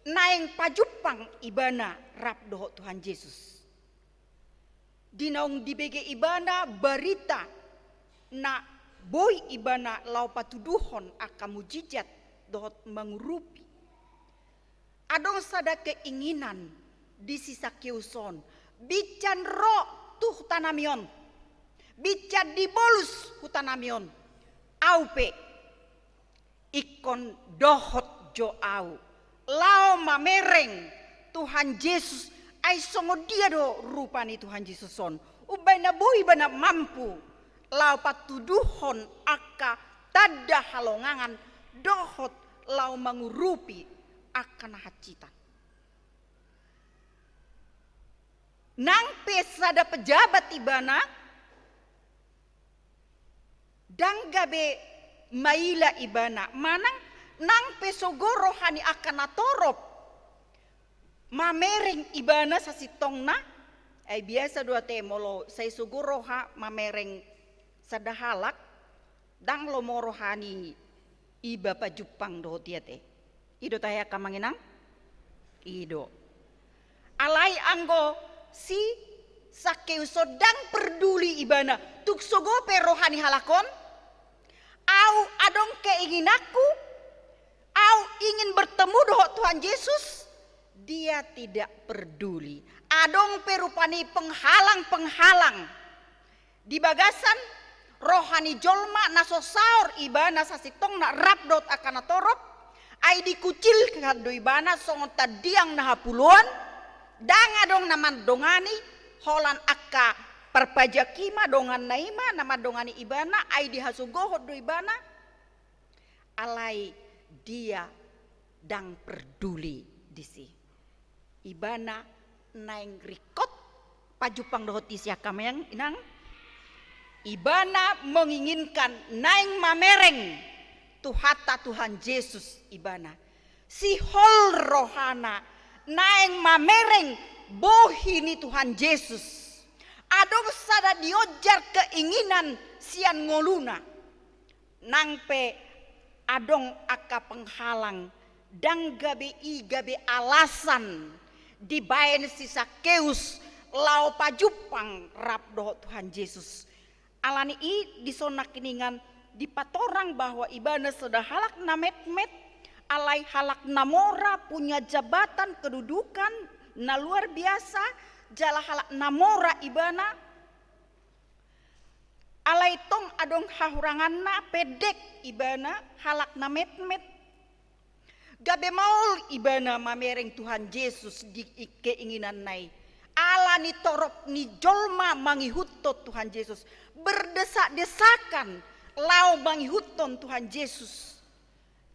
naeng pajumpang ibana rap dohot Tuhan Jesus. Di naung dibege ibana barita na boi ibana laho patuduhon angka mujizat dohot mangurupi, adong sada keinginan di si Sakeus on, binsan ro tu hutanami on, binsan dibolus hutanami on, au pe ingkon dohot jo au laho mamereng Tuhan Jesus. Ai songon dia do rupa ni Tuhan Jesus on, umbaen na boi ibana mampu laho patuduhon angka tanda halongangan dohot laho mangurupi angka na hansitan. Nang pe sada pejabat ibana, ndang gabe maila ibana, manang nang pe sogo roha ni angka na torop mamereng ibana sasintongna. Ai biasa do ate molo sai sogo roha mamereng sada halak, ndang lomo roha ni iba pajumpang dohot i ate. I do tahe angka amang inang? I do. Alai anggo si Sakeus on ndang perduli ibana tung sogo pe roha ni halak on. Au adong keinginanku, au ingin bertemu dohot Tuhan Jesus. Dia tidak perduli. Adong pe rupani penghalang-penghalang di bagasan roha ni jolma na so saor ibana sasintongna rap dohot angka na torop, ai dikucilkan do ibana songon tandiang na hapuluan, ndang adong na mandongani, holan angka parpajak i ma, donganna i ma na mandongani ibana, ai dihasogohon do ibana Alai dia ndang perduli disi. Ibana naeng ringkot pajumpang dohot isi angka amang inang. Ibana menginginkan naeng mamereng Tuhanta Tuhan Jesus ibana. Sihol rohana naeng mamereng bohi ni Tuhan Jesus. Adong sada dionjar keinginan sian ngoluna. Nang pe adong angka penghalang, ndang gabe i gabe alasan dibaen si Sakeus laho pajumpang rap dohot Tuhan Jesus. Alani i dison nangkiningan dipatorang bahwa ibana sada halak na metmet, alai halak na mora, punya jabatan, kedudukan na luar biasa, jala halak na mora ibana. Alai tong adong hahuranganna, pendek ibana, halak na metmet. Gabe maol ibana mamereng Tuhan Jesus di i-, keinginanna i. Ala ni torop ni jolma mangihuthon Tuhan Jesus. Berdesak-desakan laho mangihuthon Tuhan Jesus.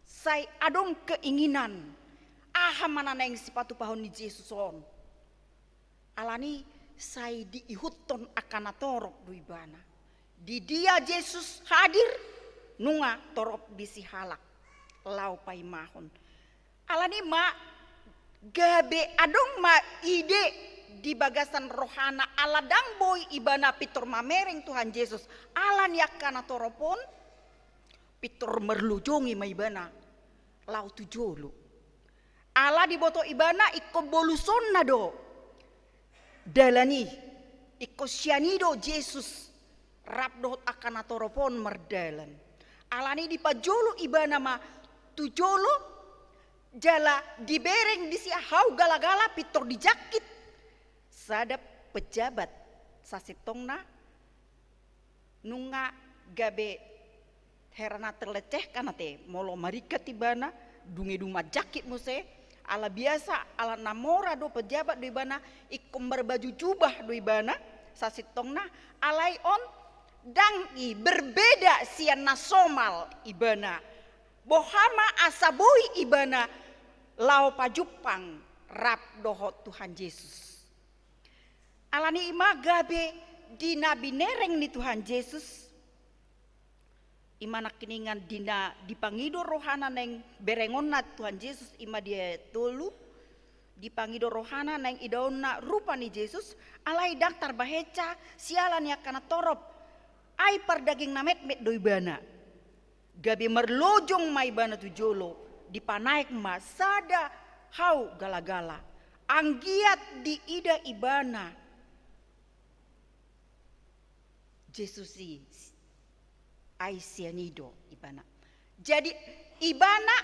Sai adong keinginan, aha ma na naeng sipatupahon ni Jesus on. Alani sai diihuthon angka na torop do ibana. Di dia Jesus hadir, nunga torop disi halak laho paimahon. Alani ma gabe adong ma ide di bagasan rohana, ala ndang boi ibana pintor mamereng Tuhan Jesus. Ala ni angka na torop on, pintor marlojongi ma ibana laho tu jolo. Ala diboto ibana ingkon bolusonna do dalan i, ingkon sian i do Jesus rap dohot angka na torop on mardalan. Alani dipajolo ibana ma tu jolo, jala dibereng disi hau galagala pintor dijangkit sada pejabat sasintongna. Nunga gabe hera na terlecehkan ate, molo maringkat ibana, dung i dung manjangkit muse, ala biasa, ala na mora do, pejabat do ibana, ingkon marbaju jubah do ibana sasintongna. Alai on ndang i, berbeda sian na somal ibana. Boha ma asa boi ibana laho pajumpang rap dohot Tuhan Jesus. Alani i ma gabe di na binereng ni Tuhan Jesus, i ma nangkiningan di na dipangido rohana naeng berengonna Tuhan Jesus, i ma di ayat tolu, dipangido rohana naeng idaonna rupa ni Jesus, alai ndang tarbahensa siala ni angka na torop, ai pardaging na metmet do ibana. Gabe marlojong ma ibana tu jolo, dipanaek ma sada hau galagala. Anggiat diida ibana Jesus i, ai sian i do ibana. Jadi, ibana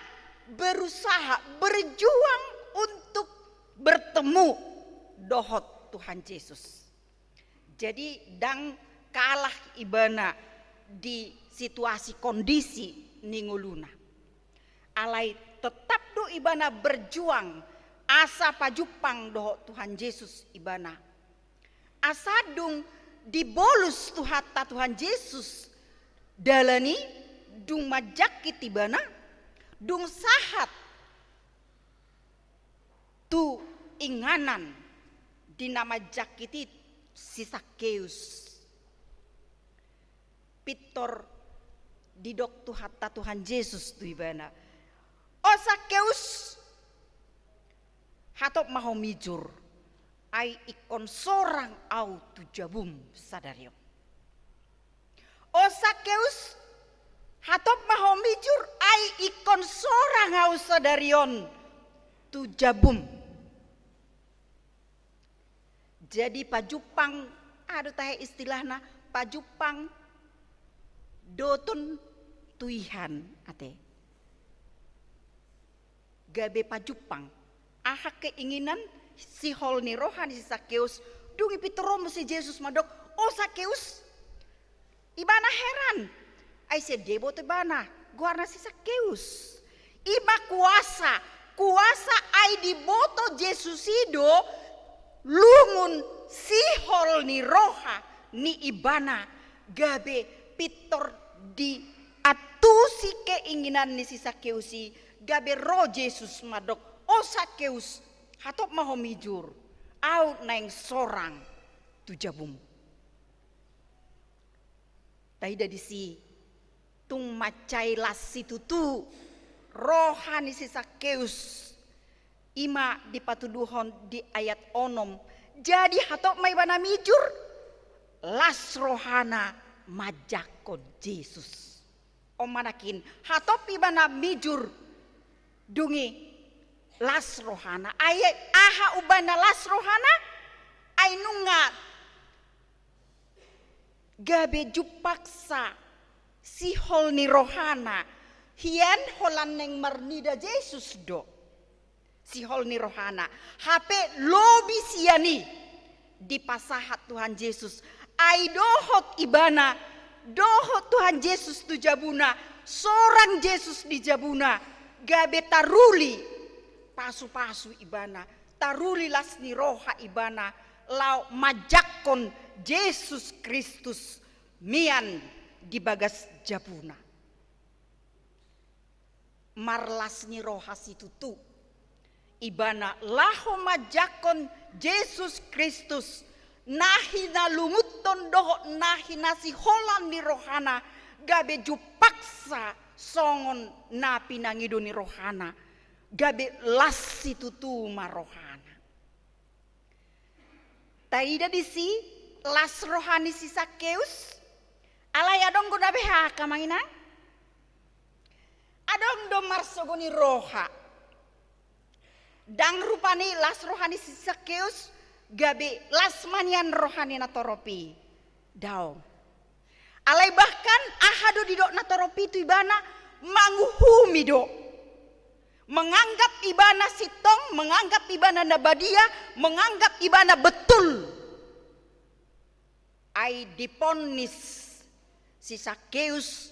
berusaha, berjuang untuk bertemu dohot Tuhan Jesus. Jadi, ndang kalah ibana di situasi kondisi ni ngoluna. Alai tetap do ibana berjuang asa pajumpang dohot Tuhan Jesus ibana. Asa dung dibolus Tuhanta Tuhan Jesus dalan i, dung manjangkit ibana, dung sahat tu inganan di na manjangkit i si Sakeus, pintor didok Tuhanta Tuhan Jesus tu ibana, "O Sakeus, hatop ma ho mijur, ai ingkon sorang ahu tu jabum sadari on." O Sakeus, hatop ma ho mijur, ai ingkon sorang ahu sadari on tu jabum. Jadi pajumpang, aha do tahe istilahna, pajumpang dohot Tuhan ate. Gabe pajumpang. Aha keinginan sihol ni roha ni si Sakeus, dung i pintor ro muse Jesus mandok, "O Sakeus." Ibana heran. Ai sian dia diboto ibana goarna si Sakeus? I ma kuasa, kuasa ai diboto Jesus i do lungun sihol ni roha ni ibana gabe pintor di Antusi keinginan ni si Sakeus i, gabe ro Jesus mandok, "O Sakeus, hatop ma ho mijur, ahu naeng sorang tu jabum." Taida disi, tung mansai las situtu roha ni si Sakeus, i ma dipatuduhon di ayat onom. Jadi hatop ma ibana mijur, las rohana manjangkon Jesus. On ma nangkin, hatop ibana mijur, dung i las rohana. Ai aha umbahen na las rohana? Ai nunga gabe jumpangsa sihol ni rohana, hian holan naeng marnida Jesus do sihol ni rohana. Hape lobi sian i dipasahat Tuhan Jesus. Ai dohot ibana, dohot Tuhan Jesus tu jabuna, sorang Jesus di jabuna, gabe taruli pasupasu ibana, taruli las ni roha ibana, laho manjangkon Jesus Kristus mian di bagas jabuna. Marlas ni roha situtu ibana laho manjangkon Jesus Kristus, na hinalungunhon dohot na hinasiholan ni rohana, gabe jumpangsa songon na pinangido ni rohana, gabe las situtu ma rohana. Taida disi las roha ni si Sakeus, alai adong do na beha, angka amang inang? Adong do marsogo ni roha. Ndang rupani las roha ni si Sakeus, gabe las ma nian roha ni natorop i. Daong. Alai bahkan aha do didok natorop i tu ibana? Manguhumi do. Menganggap ibana sintong, menganggap ibana na badia, menganggap ibana betul. Ai diponis si Sakeus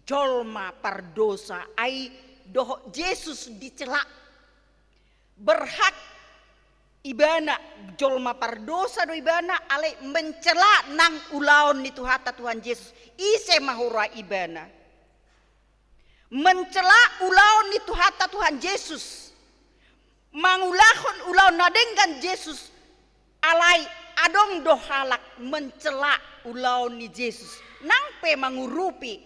jolma pardosa, ai dohot Jesus dicela. Berhak ibana, jolma pardosa do ibana, alai mencela nang ulaon ni Tuhanta Tuhan Jesus. Ise ma hurang ibana? Mencela ulaon ni Tuhanta Tuhan Jesus, mangulahon ulaon na denggan Jesus, alai adong do halak mencela ulaon ni Jesus, nang pe mangurupi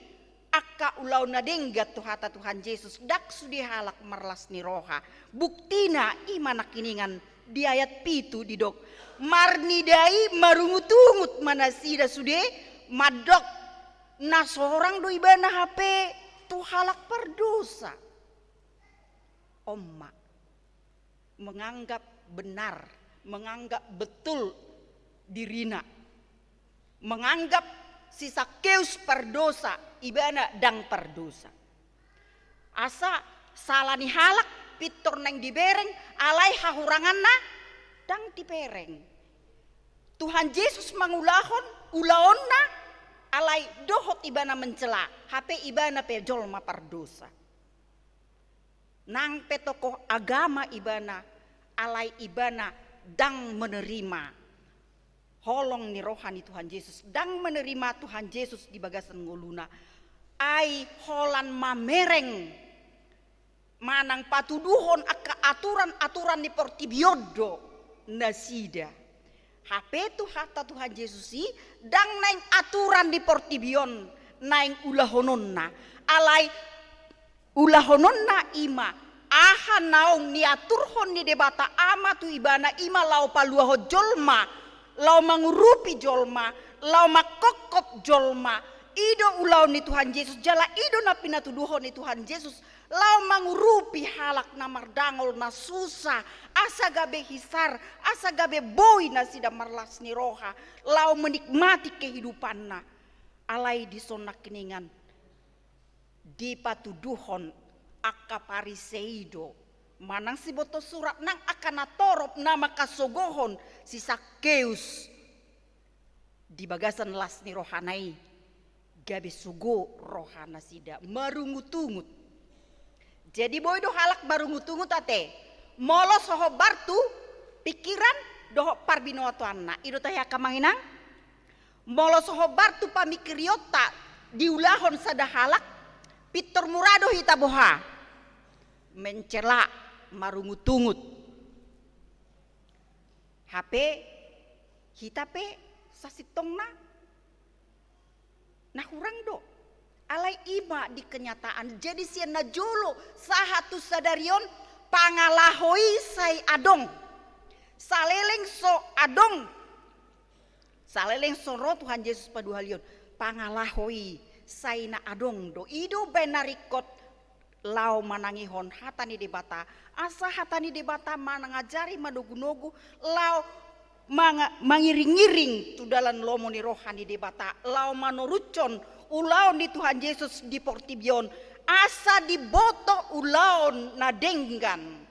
angka ulaon na denggan Tuhanta Tuhan Jesus, ndang sude halak marlas ni roha. Buktina i ma nangkiningan di ayat pitu didok, marnida i marungutungut ma nasida sude, mandok na sorang do ibana hape tu halak pardosa. On ma, menganggap benar, menganggap betul dirina, menganggap si Sakeus pardosa, ibana ndang pardosa. Asa sala ni halak pintor naeng dibereng, alai hahuranganna ndang dibereng. Tuhan Jesus mangulahon ulaonna, alai dohot ibana mencela, hape ibana pe jolma pardosa. Nang pe tokoh agama ibana, alai ibana ndang menerima holong ni roha ni Tuhan Jesus, ndang menerima Tuhan Jesus di bagasan ngoluna. Ai holan mamereng manang patuduhon angka aturan-aturan ni portibi on do nasida. Hape Tuhanta Tuhan Jesus i ndang naeng aturan ni portibi on naeng ulahononna, alai ulahononna i ma aha naung niaturhon ni Debata Ama tu ibana, i ma laho paluahon jolma, laho mangurupi jolma, laho mangkophop jolma. I do ulaon ni Tuhan Jesus, jala i do na pinatuduhon ni Tuhan Jesus, laho mangurupi halak na mardangol, na susah, asa gabe hisar, asa gabe boi nasida marlas ni roha, laho menikmati kehidupanna. Alai dison nangkiningan dipatuduhon angka Parisei do, manang siboto surat nang angka natorop na mangkasogohon si Sakeus di bagasan las ni rohana i, gabe sogo rohanasida, marungutungut. Jadi boi do halak marungutungut ate, molo so hombar tu pingkiran dohot parbinotoanna. I do tahe angka amang inang? Molo so hombar tu pamingkirionta diulahon sada halak, Pintor mura do hita boha? Mencela, marungutungut. Hape hita pe sasintongna na hurang do. Alai i ma di kenyataan. Jadi sian na jolo sahat tu sadari on, pangalaho i sai adong. Saleleng so adong, saleleng so ro Tuhan Jesus paduahalihon, pangalaho i sai na adong do. I do umbaen na ringkot laho manangihon hata ni Debata, asa hata ni Debata mangajari, manogunogu, laho manga-, mangiringiring tu dalan lomo ni roha ni Debata, laho manoruthon ulaon ni Tuhan Jesus di portibi on, asa diboto ulaon na denggan,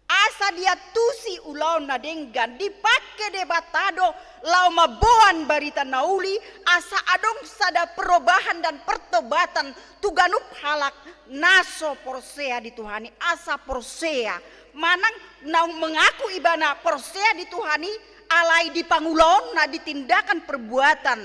asa diantusi ulaon na denggan. Dipangke Debata do laho mamboan barita na uli, asa adong sada perubahan dan pertobatan tu ganup halak na so porsea di Tuhan i, asa porsea manang naung mengaku ibana porsea di Tuhan i, alai di pangulaonna, di tindakan perbuatan,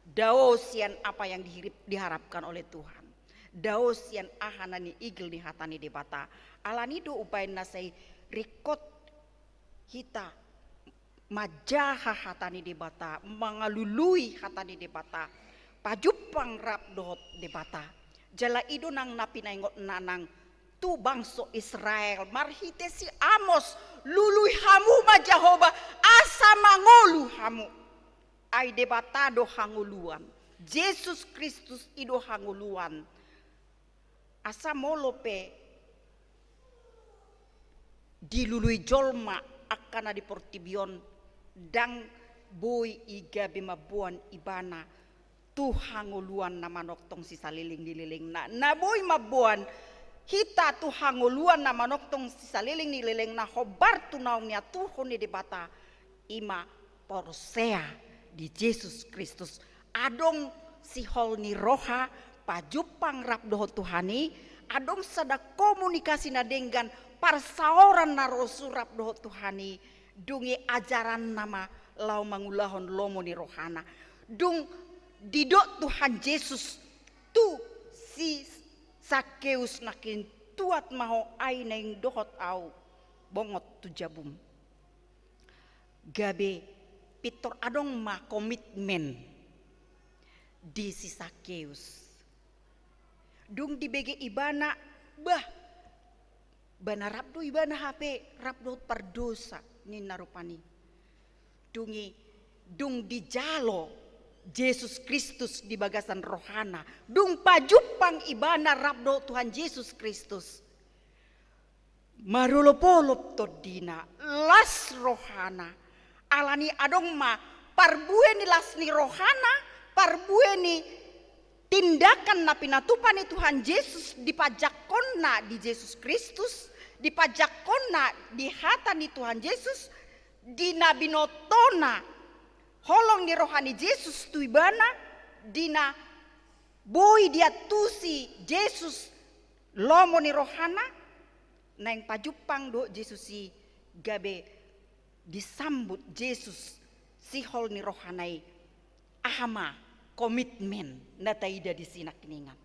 dao sian apa yang dihirip-, diharapkan oleh Tuhan. Dao sian aha na niigil ni hata ni Debata. Alani do umbaen na sai ringkot hita manjaha hata ni Debata, mangalului hata ni Debata, pajumpang rap dohot Debata. Jala i do nang na pinaingot nanang tu bangso Israel marhite si Amos, lului hamu ma Jahowa asa mangolu hamu. Ai Debata do hangoluan. Jesus Kristus i do hangoluan. Asa molo pe dilului jolma angka na di portibi on, ndang boi i gabe mamboan ibana tu hangoluan na manongtong si saleleng ni lelengna. Na boi mamboan hita tu hangoluan na manongtong si saleleng ni lelengna, hombar tu naung niaturhon ni Debata, i ma porsea di Jesus Kristus. Adong sihol ni roha, pajumpang rap dohot Tuhan i, adong sada komunikasi na denggan, parsaoran na rosu rap dohot Tuhan i, dung i ajaranna ma laho mangulahon lomo ni rohana. Dung didok Tuhan Jesus tu si Sakeus, nangkin tuat ma ho, ai naeng dohot ahu bongot tu jabum. Gabe pintor adong ma komitmen di si Sakeus. Dung dibege ibana, bah, ba na rap do ibana hape rap dohot pardosa, ninna rupani. Dung i, dung dijalo Jesus Kristus di bagasan rohana, dung pajumpang ibana rap dohot Tuhan Jesus Kristus, marolopolop tondina, las rohana. Alani adong ma parbue ni las ni rohana, parbue ni tindakan na pinatupa ni Tuhan Jesus, dipanjangkonna di Jesus Kristus, dipanjangkonna di hata ni Tuhan Jesus, di na binotona holong ni roha ni Jesus tu ibana, di na boi diantusi Jesus lomo ni rohana. Naeng pajumpang do Jesus i, gabe disambut Jesus sihol ni rohana i. Aha ma komitmen na taida disi nangkiningan?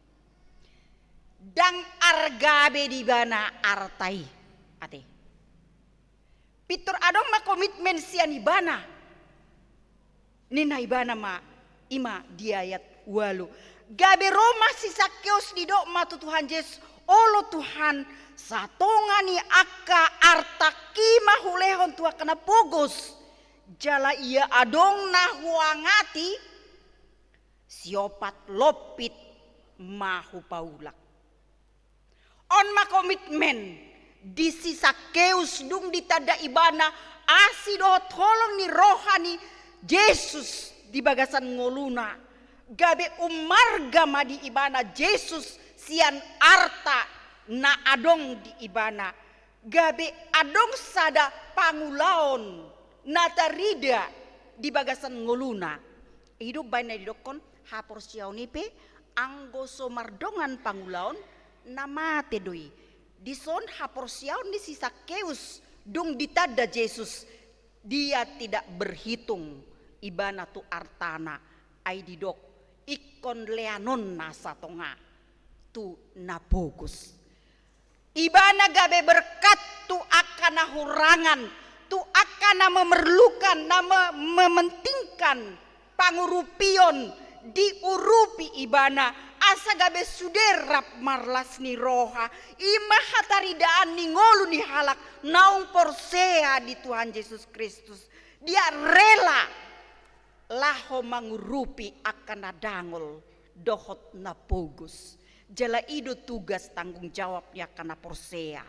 Ndang arga be di ibana arta i, ate. Pintor adong ma komitmen sian ibana. Ninna ibana ma, i ma di ayat ualu. Gabe ro ma si Sakeus, didok ma tu Tuhan Jesus, olo Tuhan, satonga ni angka artangki ma hulehon tu angka na pogos. Jala ia adong na huangati, siopat lompit ma hupaulak. On ma komitmen di si Sakeus dung ditanda ibana asi dohot holong ni roha ni Jesus di bagasan ngoluna. Gabe umarga ma di ibana Jesus sian arta na adong di ibana. Gabe adong sada pangulaon na tarida di bagasan ngoluna. I do umbaen na didokkon haporseaon i pe anggo so mardongan pangulaon na mate do i. Dison haporseaon ni si Sakeus dung ditanda Jesus, dia tidak berhitung ibana tu artana, ai didok ingkon leanonna satonga tu na pogos. Ibana gabe berkat tu angka na hurangan, tu angka na memerlukan, na me-, mementingkan pangurupion, diurupi ibana, asa gabe sude rap marlas ni roha. I ma hataridaan ni ngolu ni halak naung porsea di Tuhan Jesus Kristus. Dia rela laho mangurupi angka na dangol dohot na pogos. Jala i do tugas tanggung jawab ni angka na porsea.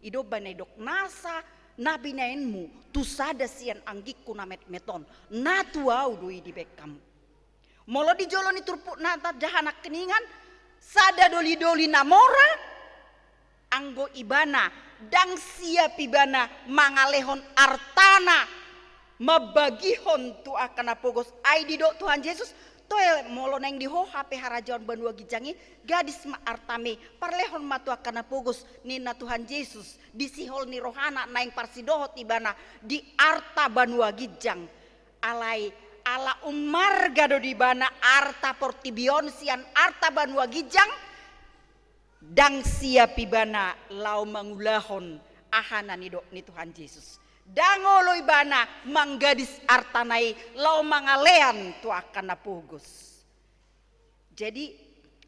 I do umbahen na didok nasa na binahenmu tu sada sian anggingku na metmet on, na tu ahu do i dibahen hamu. Molo di jolo ni turpukna tajaha nangkiningan, sada dolidoli na mora, anggo ibana, ndang siap ibana mangalehon artana, mambagihon tu angka na pogos. Ai didok Tuhan Jesus, toe molo naeng di ho hape harajaon banua ginjang i, gadis ma artam i, parlehon ma tu angka na pogos, ninna Tuhan Jesus, di sihol ni rohana naeng parsidohot ibana di arta banua ginjang. Alai, ala ummarga do di ibana arta portibi on sian arta banua ginjang, ndang siap ibana laho mangulahon aha na nidok ni Tuhan Jesus. Ndang olo ibana manggadis artana i laho mangalean tu angka na pogos. Jadi,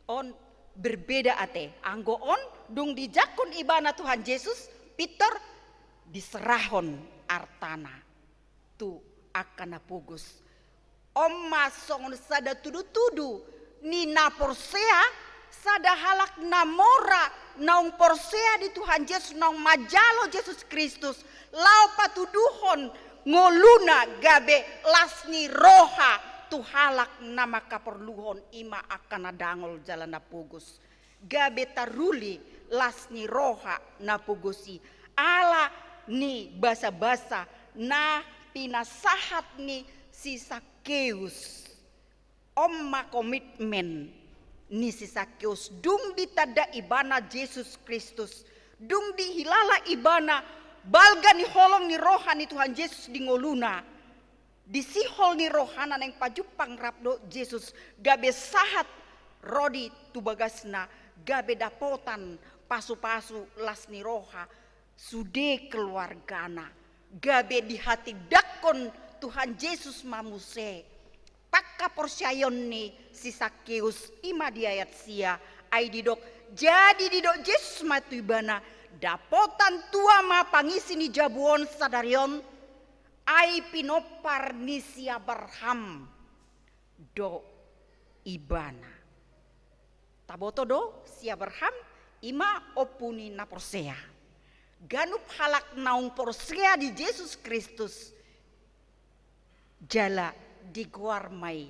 on berbeda ate, anggo on dung dijangkon ibana Tuhan Jesus, pintor diserahon artana tu angka na pogos. On ma songon sada tudutudu ni na porsea, sada halak na mora, naung porsea di Tuhan Jesus, naung manjalo Jesus Kristus, laho patuduhon ngoluna gabe las ni roha tu halak na mangkaporluhon, i ma angka na dangol jala na pogos. Gabe taruli las ni roha na pogos i ala ni basabasa na pinasahat ni si Sakeus. On ma komitmen ni si Sakeus, dung ditanda ibana Jesus Kristus, dung dihilala ibana balga ni holong ni roha ni Tuhan Jesus di ngoluna. Di sihol ni rohana naeng pajumpang rap dohot Jesus, gabe sahat ro di tu bagasna, gabe dapotan pasupasu las ni roha sude keluargana, gabe dihatindangkon Tuhan Jesus ma muse pangkaporseaon ni si Sakeus, i ma di ayat sia, ai didok, jadi didok Jesus ma tu ibana, dapotan tua ma pangisi ni jabu on sadari on, ai pinompar ni si Abraham do ibana. Taboto do, si Abraham i ma ompu ni na porsea. Ganup halak naung porsea di Jesus Kristus jala digoar ma i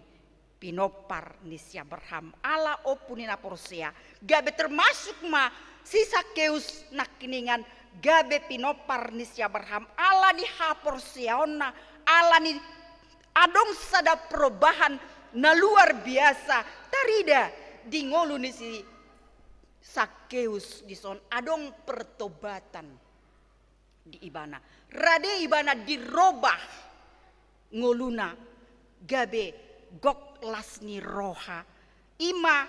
pinompar ni si Abraham, ala ompu ni na porsea. Gabe termasuk ma si Sakeus nangkiningan gabe pinompar ni si Abraham, ala ni haporseaonna, ala ni adong sada perubahan na luar biasa tarida di ngolu ni si Sakeus dison, adong pertobatan di ibana. Rade ibana dirobah ngoluna gabe gok las ni roha. I ma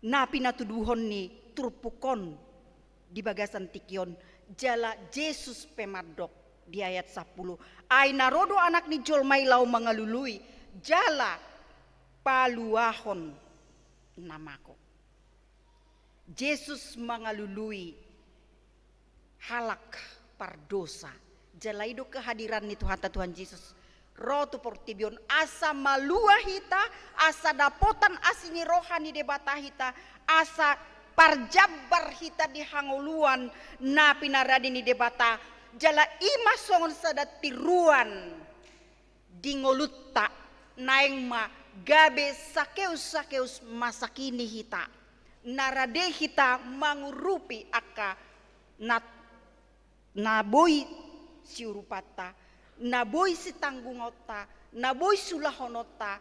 na pinatuduhon ni turpuk on di bagasan tingki on, jala Jesus pe mandok di ayat sampulu, ai na ro do Anak ni jolma i laho mangalului jala paluahon na magok. Jesus mangalului halak pardosa. Jala i do kehadiran ni Tuhanta Tuhan Jesus ro tu portibi on asa malua hita, asa dapotan asi ni roha ni Debata hita, asa parjambar hita di hangoluan na pinarade ni Debata. Jala i ma songon sada tiruan di ngolunta, naeng ma gabe Sakeus-Sakeus masa kini hita, na rade hita mangurupi angka na, na boi siurupanta, na boi sitanggungonta, na boi siulahononta,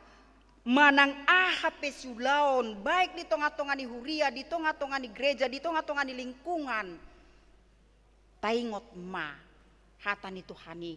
manang aha pe siulaon, baik di tonga-tonga ni huria, di tonga-tonga ni gereja, di tonga-tonga ni lingkungan. Taingot ma hata ni Tuhan i,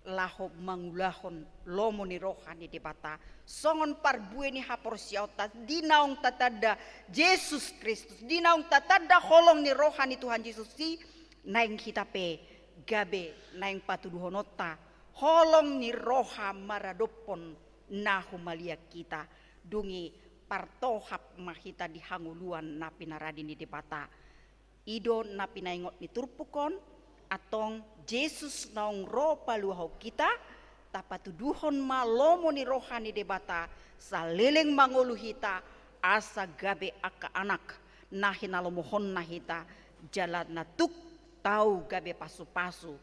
laho mangulahon lomo ni roha ni Debata, songon parbue ni haporseaonta di naung tatanda Jesus Kristus, di naung tatanda holong ni roha ni Tuhan Jesus i, naeng hita pe gabe naeng patuduhononta holong ni roha maradophon na humaliang hita, dung i partohap ma hita di hangoluan na pinarade ni Debata. I do na pinaingot ni turpuk on, antong Jesus naung ro paluahon hita, tapatuduhon ma lomo ni roha ni Debata, saleleng mangolu hita, asa gabe angka anak na hinalomohonna hita, jala na tuk tau gabe pasupasu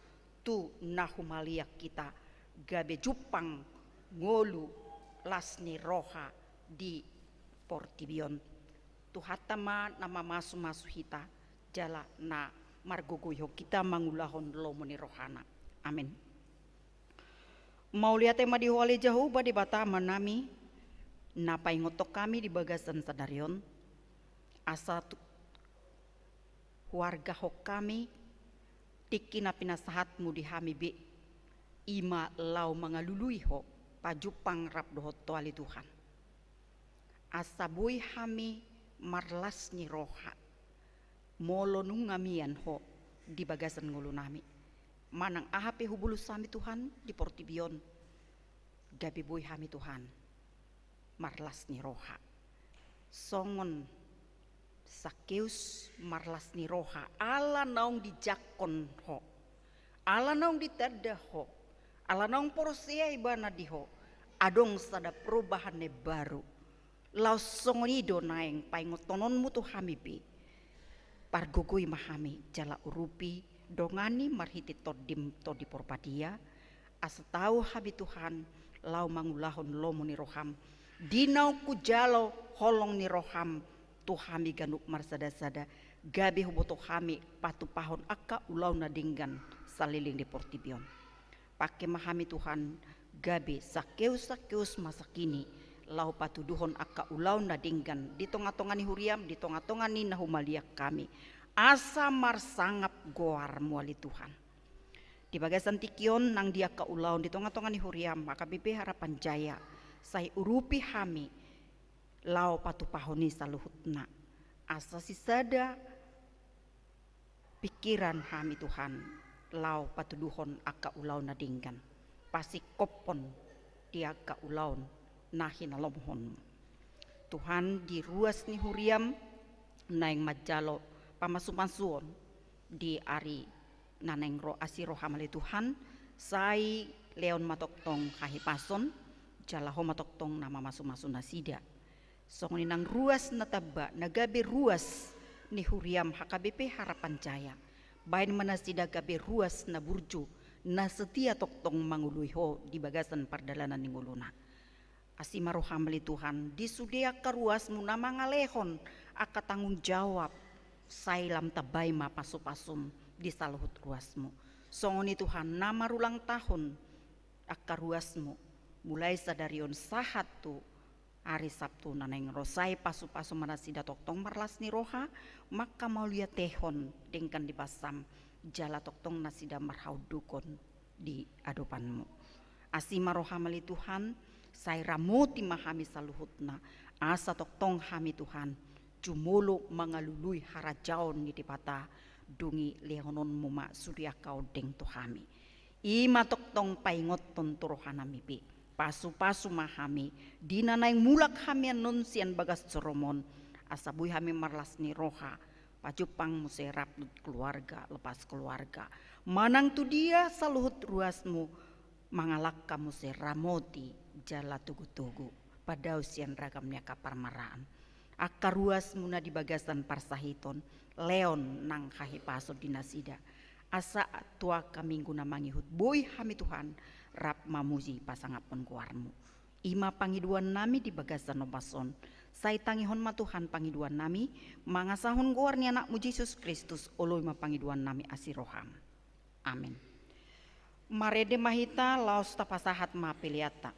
tu na humaliang hita, gabe jumpang ngolu las ni roha di portibi on. Tuhanta ma na mamasumasu hita, jala na margogoihon hita mangulahon lomo ni rohana. Amen. Mauliate ma di Ho ale Jahowa Debata Amanami, na paingothon hami di bagasan sadari on, asa tu-, huargahon hami tingki na pinasahatmu di hami be, i ma laho mangalului Ho, pajumpang rap dohot Ho ale Tuhan. Asa boi hami marlas ni roha, molo nunga mian Ho di bagasan ngolunami. Manang aha pe hubolus hami Tuhan di portibi on, gabe boi hami Tuhan marlas ni roha. Songon Sakeus marlas ni roha, ala naung dijangkon Ho, ala naung ditanda Ho, ala naung porsea ibana di Ho, adong sada perubahan na baru. Laos songon i do naeng paingothononmu tu hami be. Pargogoi ma hami jala urupi, dongani marhite Tondim Tondi Porbadia, asa tau hami Tuhan laho mangulahon lomo ni roham. Di naung hujalo holong ni roham tu hami ganup marsadasada, gabe huboto hami patupahon angka ulaon na denggan saleleng di portibi on. Pangke ma hami Tuhan, gabe Sakeus-Sakeus masa kini, laho patuduhon angka ulaon na denggan di tonga-tonga ni huriam, di tonga-tonga ni na humaliang hami. Asa marsangap goarmu ale Tuhan. Di bagasan tingki on nang di angka ulaon di tonga-tonga ni huriam H K B P Harapan Jaya, sai urupi hami laho patupahon i saluhutna. Asa sisada pingkiran hami Tuhan, laho patuduhon angka ulaon na denggan, pasingkophon di angka ulaon na hinalomohonmu. Tuhan, di ruas ni huriam naeng manjalo pamasumasuon di ari na naeng ro asi roham ale Tuhan, sai lehon ma tongtong hahipason, jala Ho ma tongtong na mamasumasu nasida. Songon i nang ruas na tamba, na gabe ruas ni huriam H K B P Harapan Jaya. Baen ma nasida gabe ruas na burju, na setia tongtong mangoloi Ho di bagasan pardalanan ni ngoluna. Asi ma roham ale Tuhan, di sude angka ruasmu na mangalehon angka tanggung jawab, sai lam tambai ma pasupasum di saluhut ruasmu. Songon i Tuhan, na marulang tahun angka ruasmu, mulai sadari on sahat tu ari Sabtu na naeng ro, sai pasupasu ma nasida tongtong marlas ni roha, mangkamauliatehon denggan di basam, jala tongtong nasida marhaundukhon di adopanmu. Asi ma roham ale Tuhan, sai ramoti ma hami saluhutna, asa tongtong hami Tuhan, jumolo mangalului harajaon ni Debata, dung i lehononmu ma sude angka ondeng tu hami. I ma tongtong paingothon tu rohanami be. Pasupasu ma hami, di na naeng mulak hami annon sian bagas joro on, asa boi hami marlas ni roha, pajumpang muse rap dohot keluarga, lepas keluarga. Manang tu dia saluhut ruasmu, mangalangka muse ramoti jala togutogu, padao sian ragam ni angka parmaraan. Angka ruasmuna di bagasan parsahiton, lehon nang hahipason di nasida. Asa tu angka minggu na mangihut boi hami Tuhan, rap mamuji pasangaphon goarmu. I ma pangidoannami di bagasan ombas on. Sai tangihon ma Tuhan pangidoannami, mangasahon goar ni Anakmu Jesus Kristus, oloi ma pangidoannami asi roham. Amen. Marende ma hita laos tapasahat ma peleanta.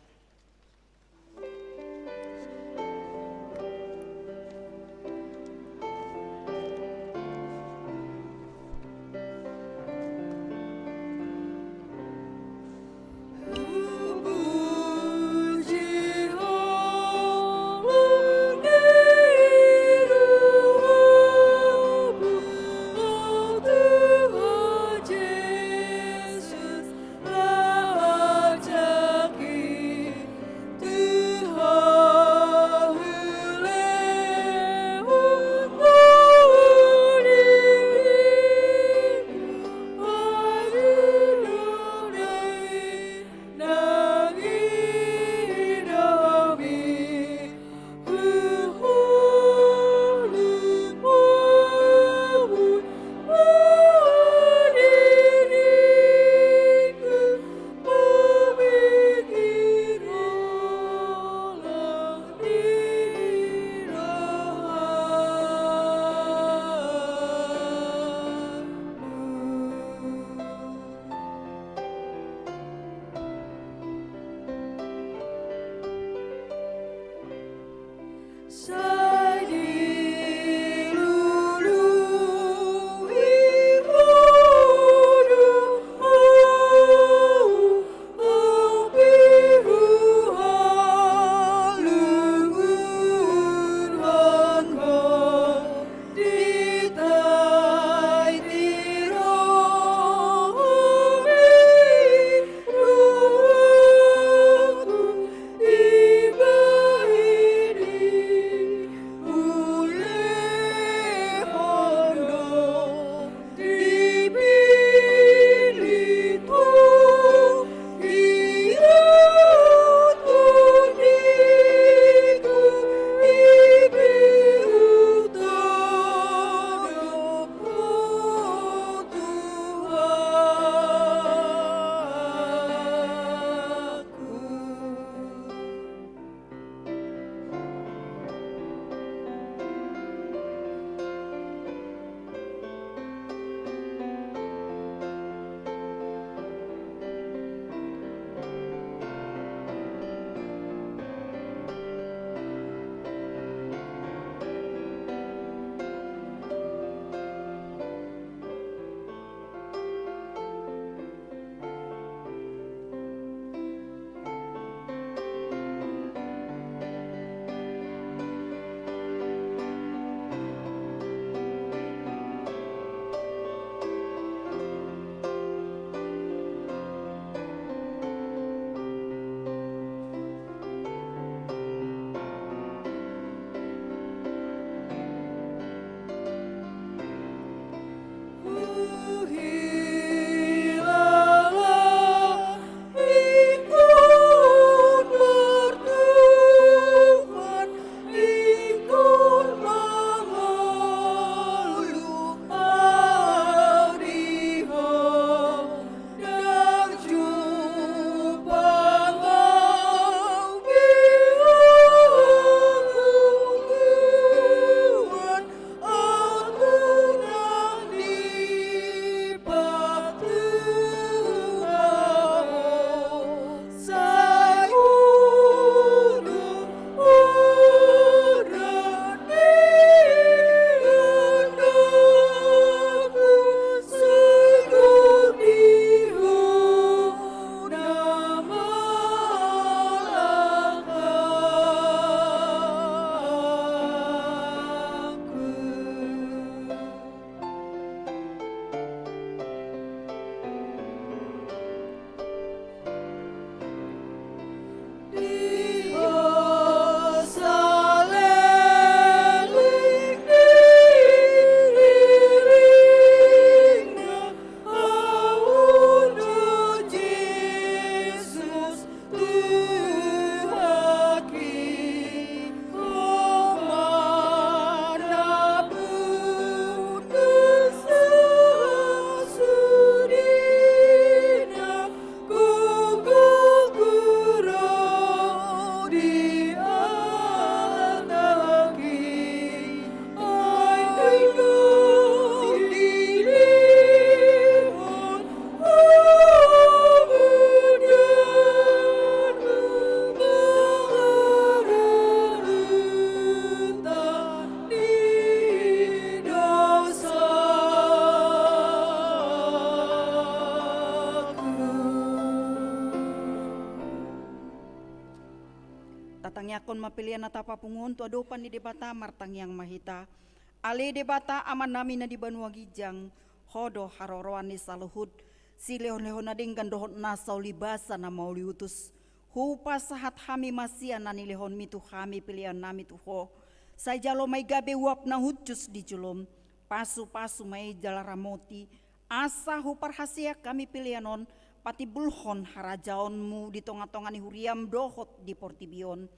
Tangiangkon ma pelean na tapapungu on tu adopan ni Debata. Martangiang ma hita. Ale Debata Amanami na di banua ginjang, Ho do haroroan ni saluhut. Silehonlehon na denggan dohot nasa ulibasa na mauliutus, hupasahat hami ma sian na nilehonmi tu hami peleannami tu Ho. Sai jalo ma i gabe uap na hushus di jolom. Pasupasu ma i jala ramoti, asa huparhaseang hami pelean on patimbulhon harajaonmu di tongatonga ni huriam dohot di portibi on.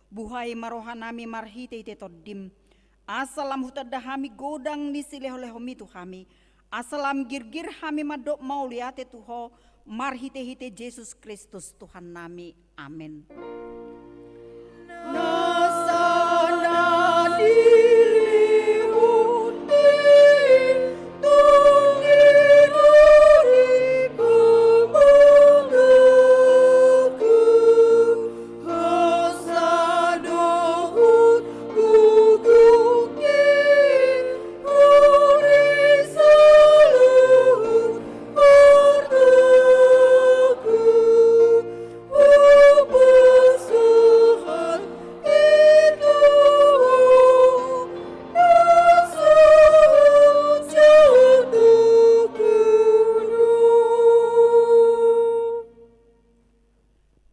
Buhai ma rohanami marhitehite Tondim, asa lam hutanda hami godang ni silehonlehonmi tu hami, asa lam girgir hami mandok mauliate tu Ho, marhitehite Jesus Kristus Tuhannami. Amen.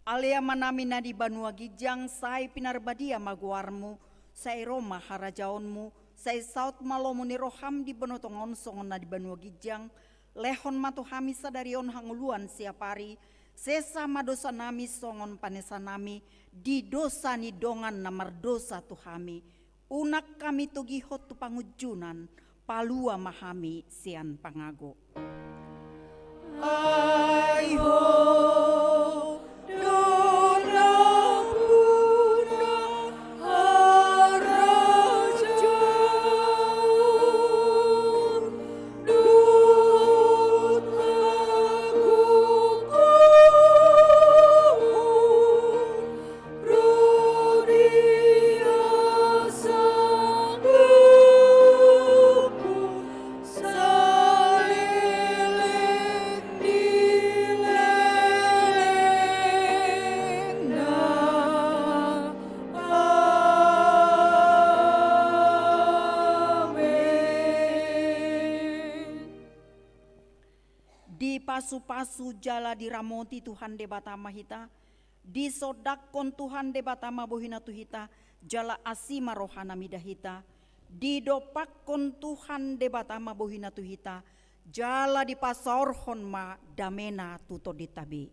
Ale Amanami na di banua ginjang, sai pinarbadia ma goarmu, sai ro ma harajaonmu, sai saut ma lomo ni roham di banua tonga on songon na di banua ginjang. Lehon ma tu hami sadari on hangoluan siapari, sesa ma dosanami songon panesanami di dosa ni dongan na mardosa tu hami. Unang hami togihon tu pangunjunan, palua ma hami sian pangago. Ai Ho do nampuna harajaon dohot hagogoon, ro di hasangapon saleleng ni lelengna. Amen. Dipasupasu jala diramoti Tuhan Debata ma hita. Disondangkon Tuhan Debata ma bohina tu hita, jala asi ma rohana mida hita. Didompakkon Tuhan Debata ma bohina tu hita, jala dipasaorhon ma damena tu tondinta be.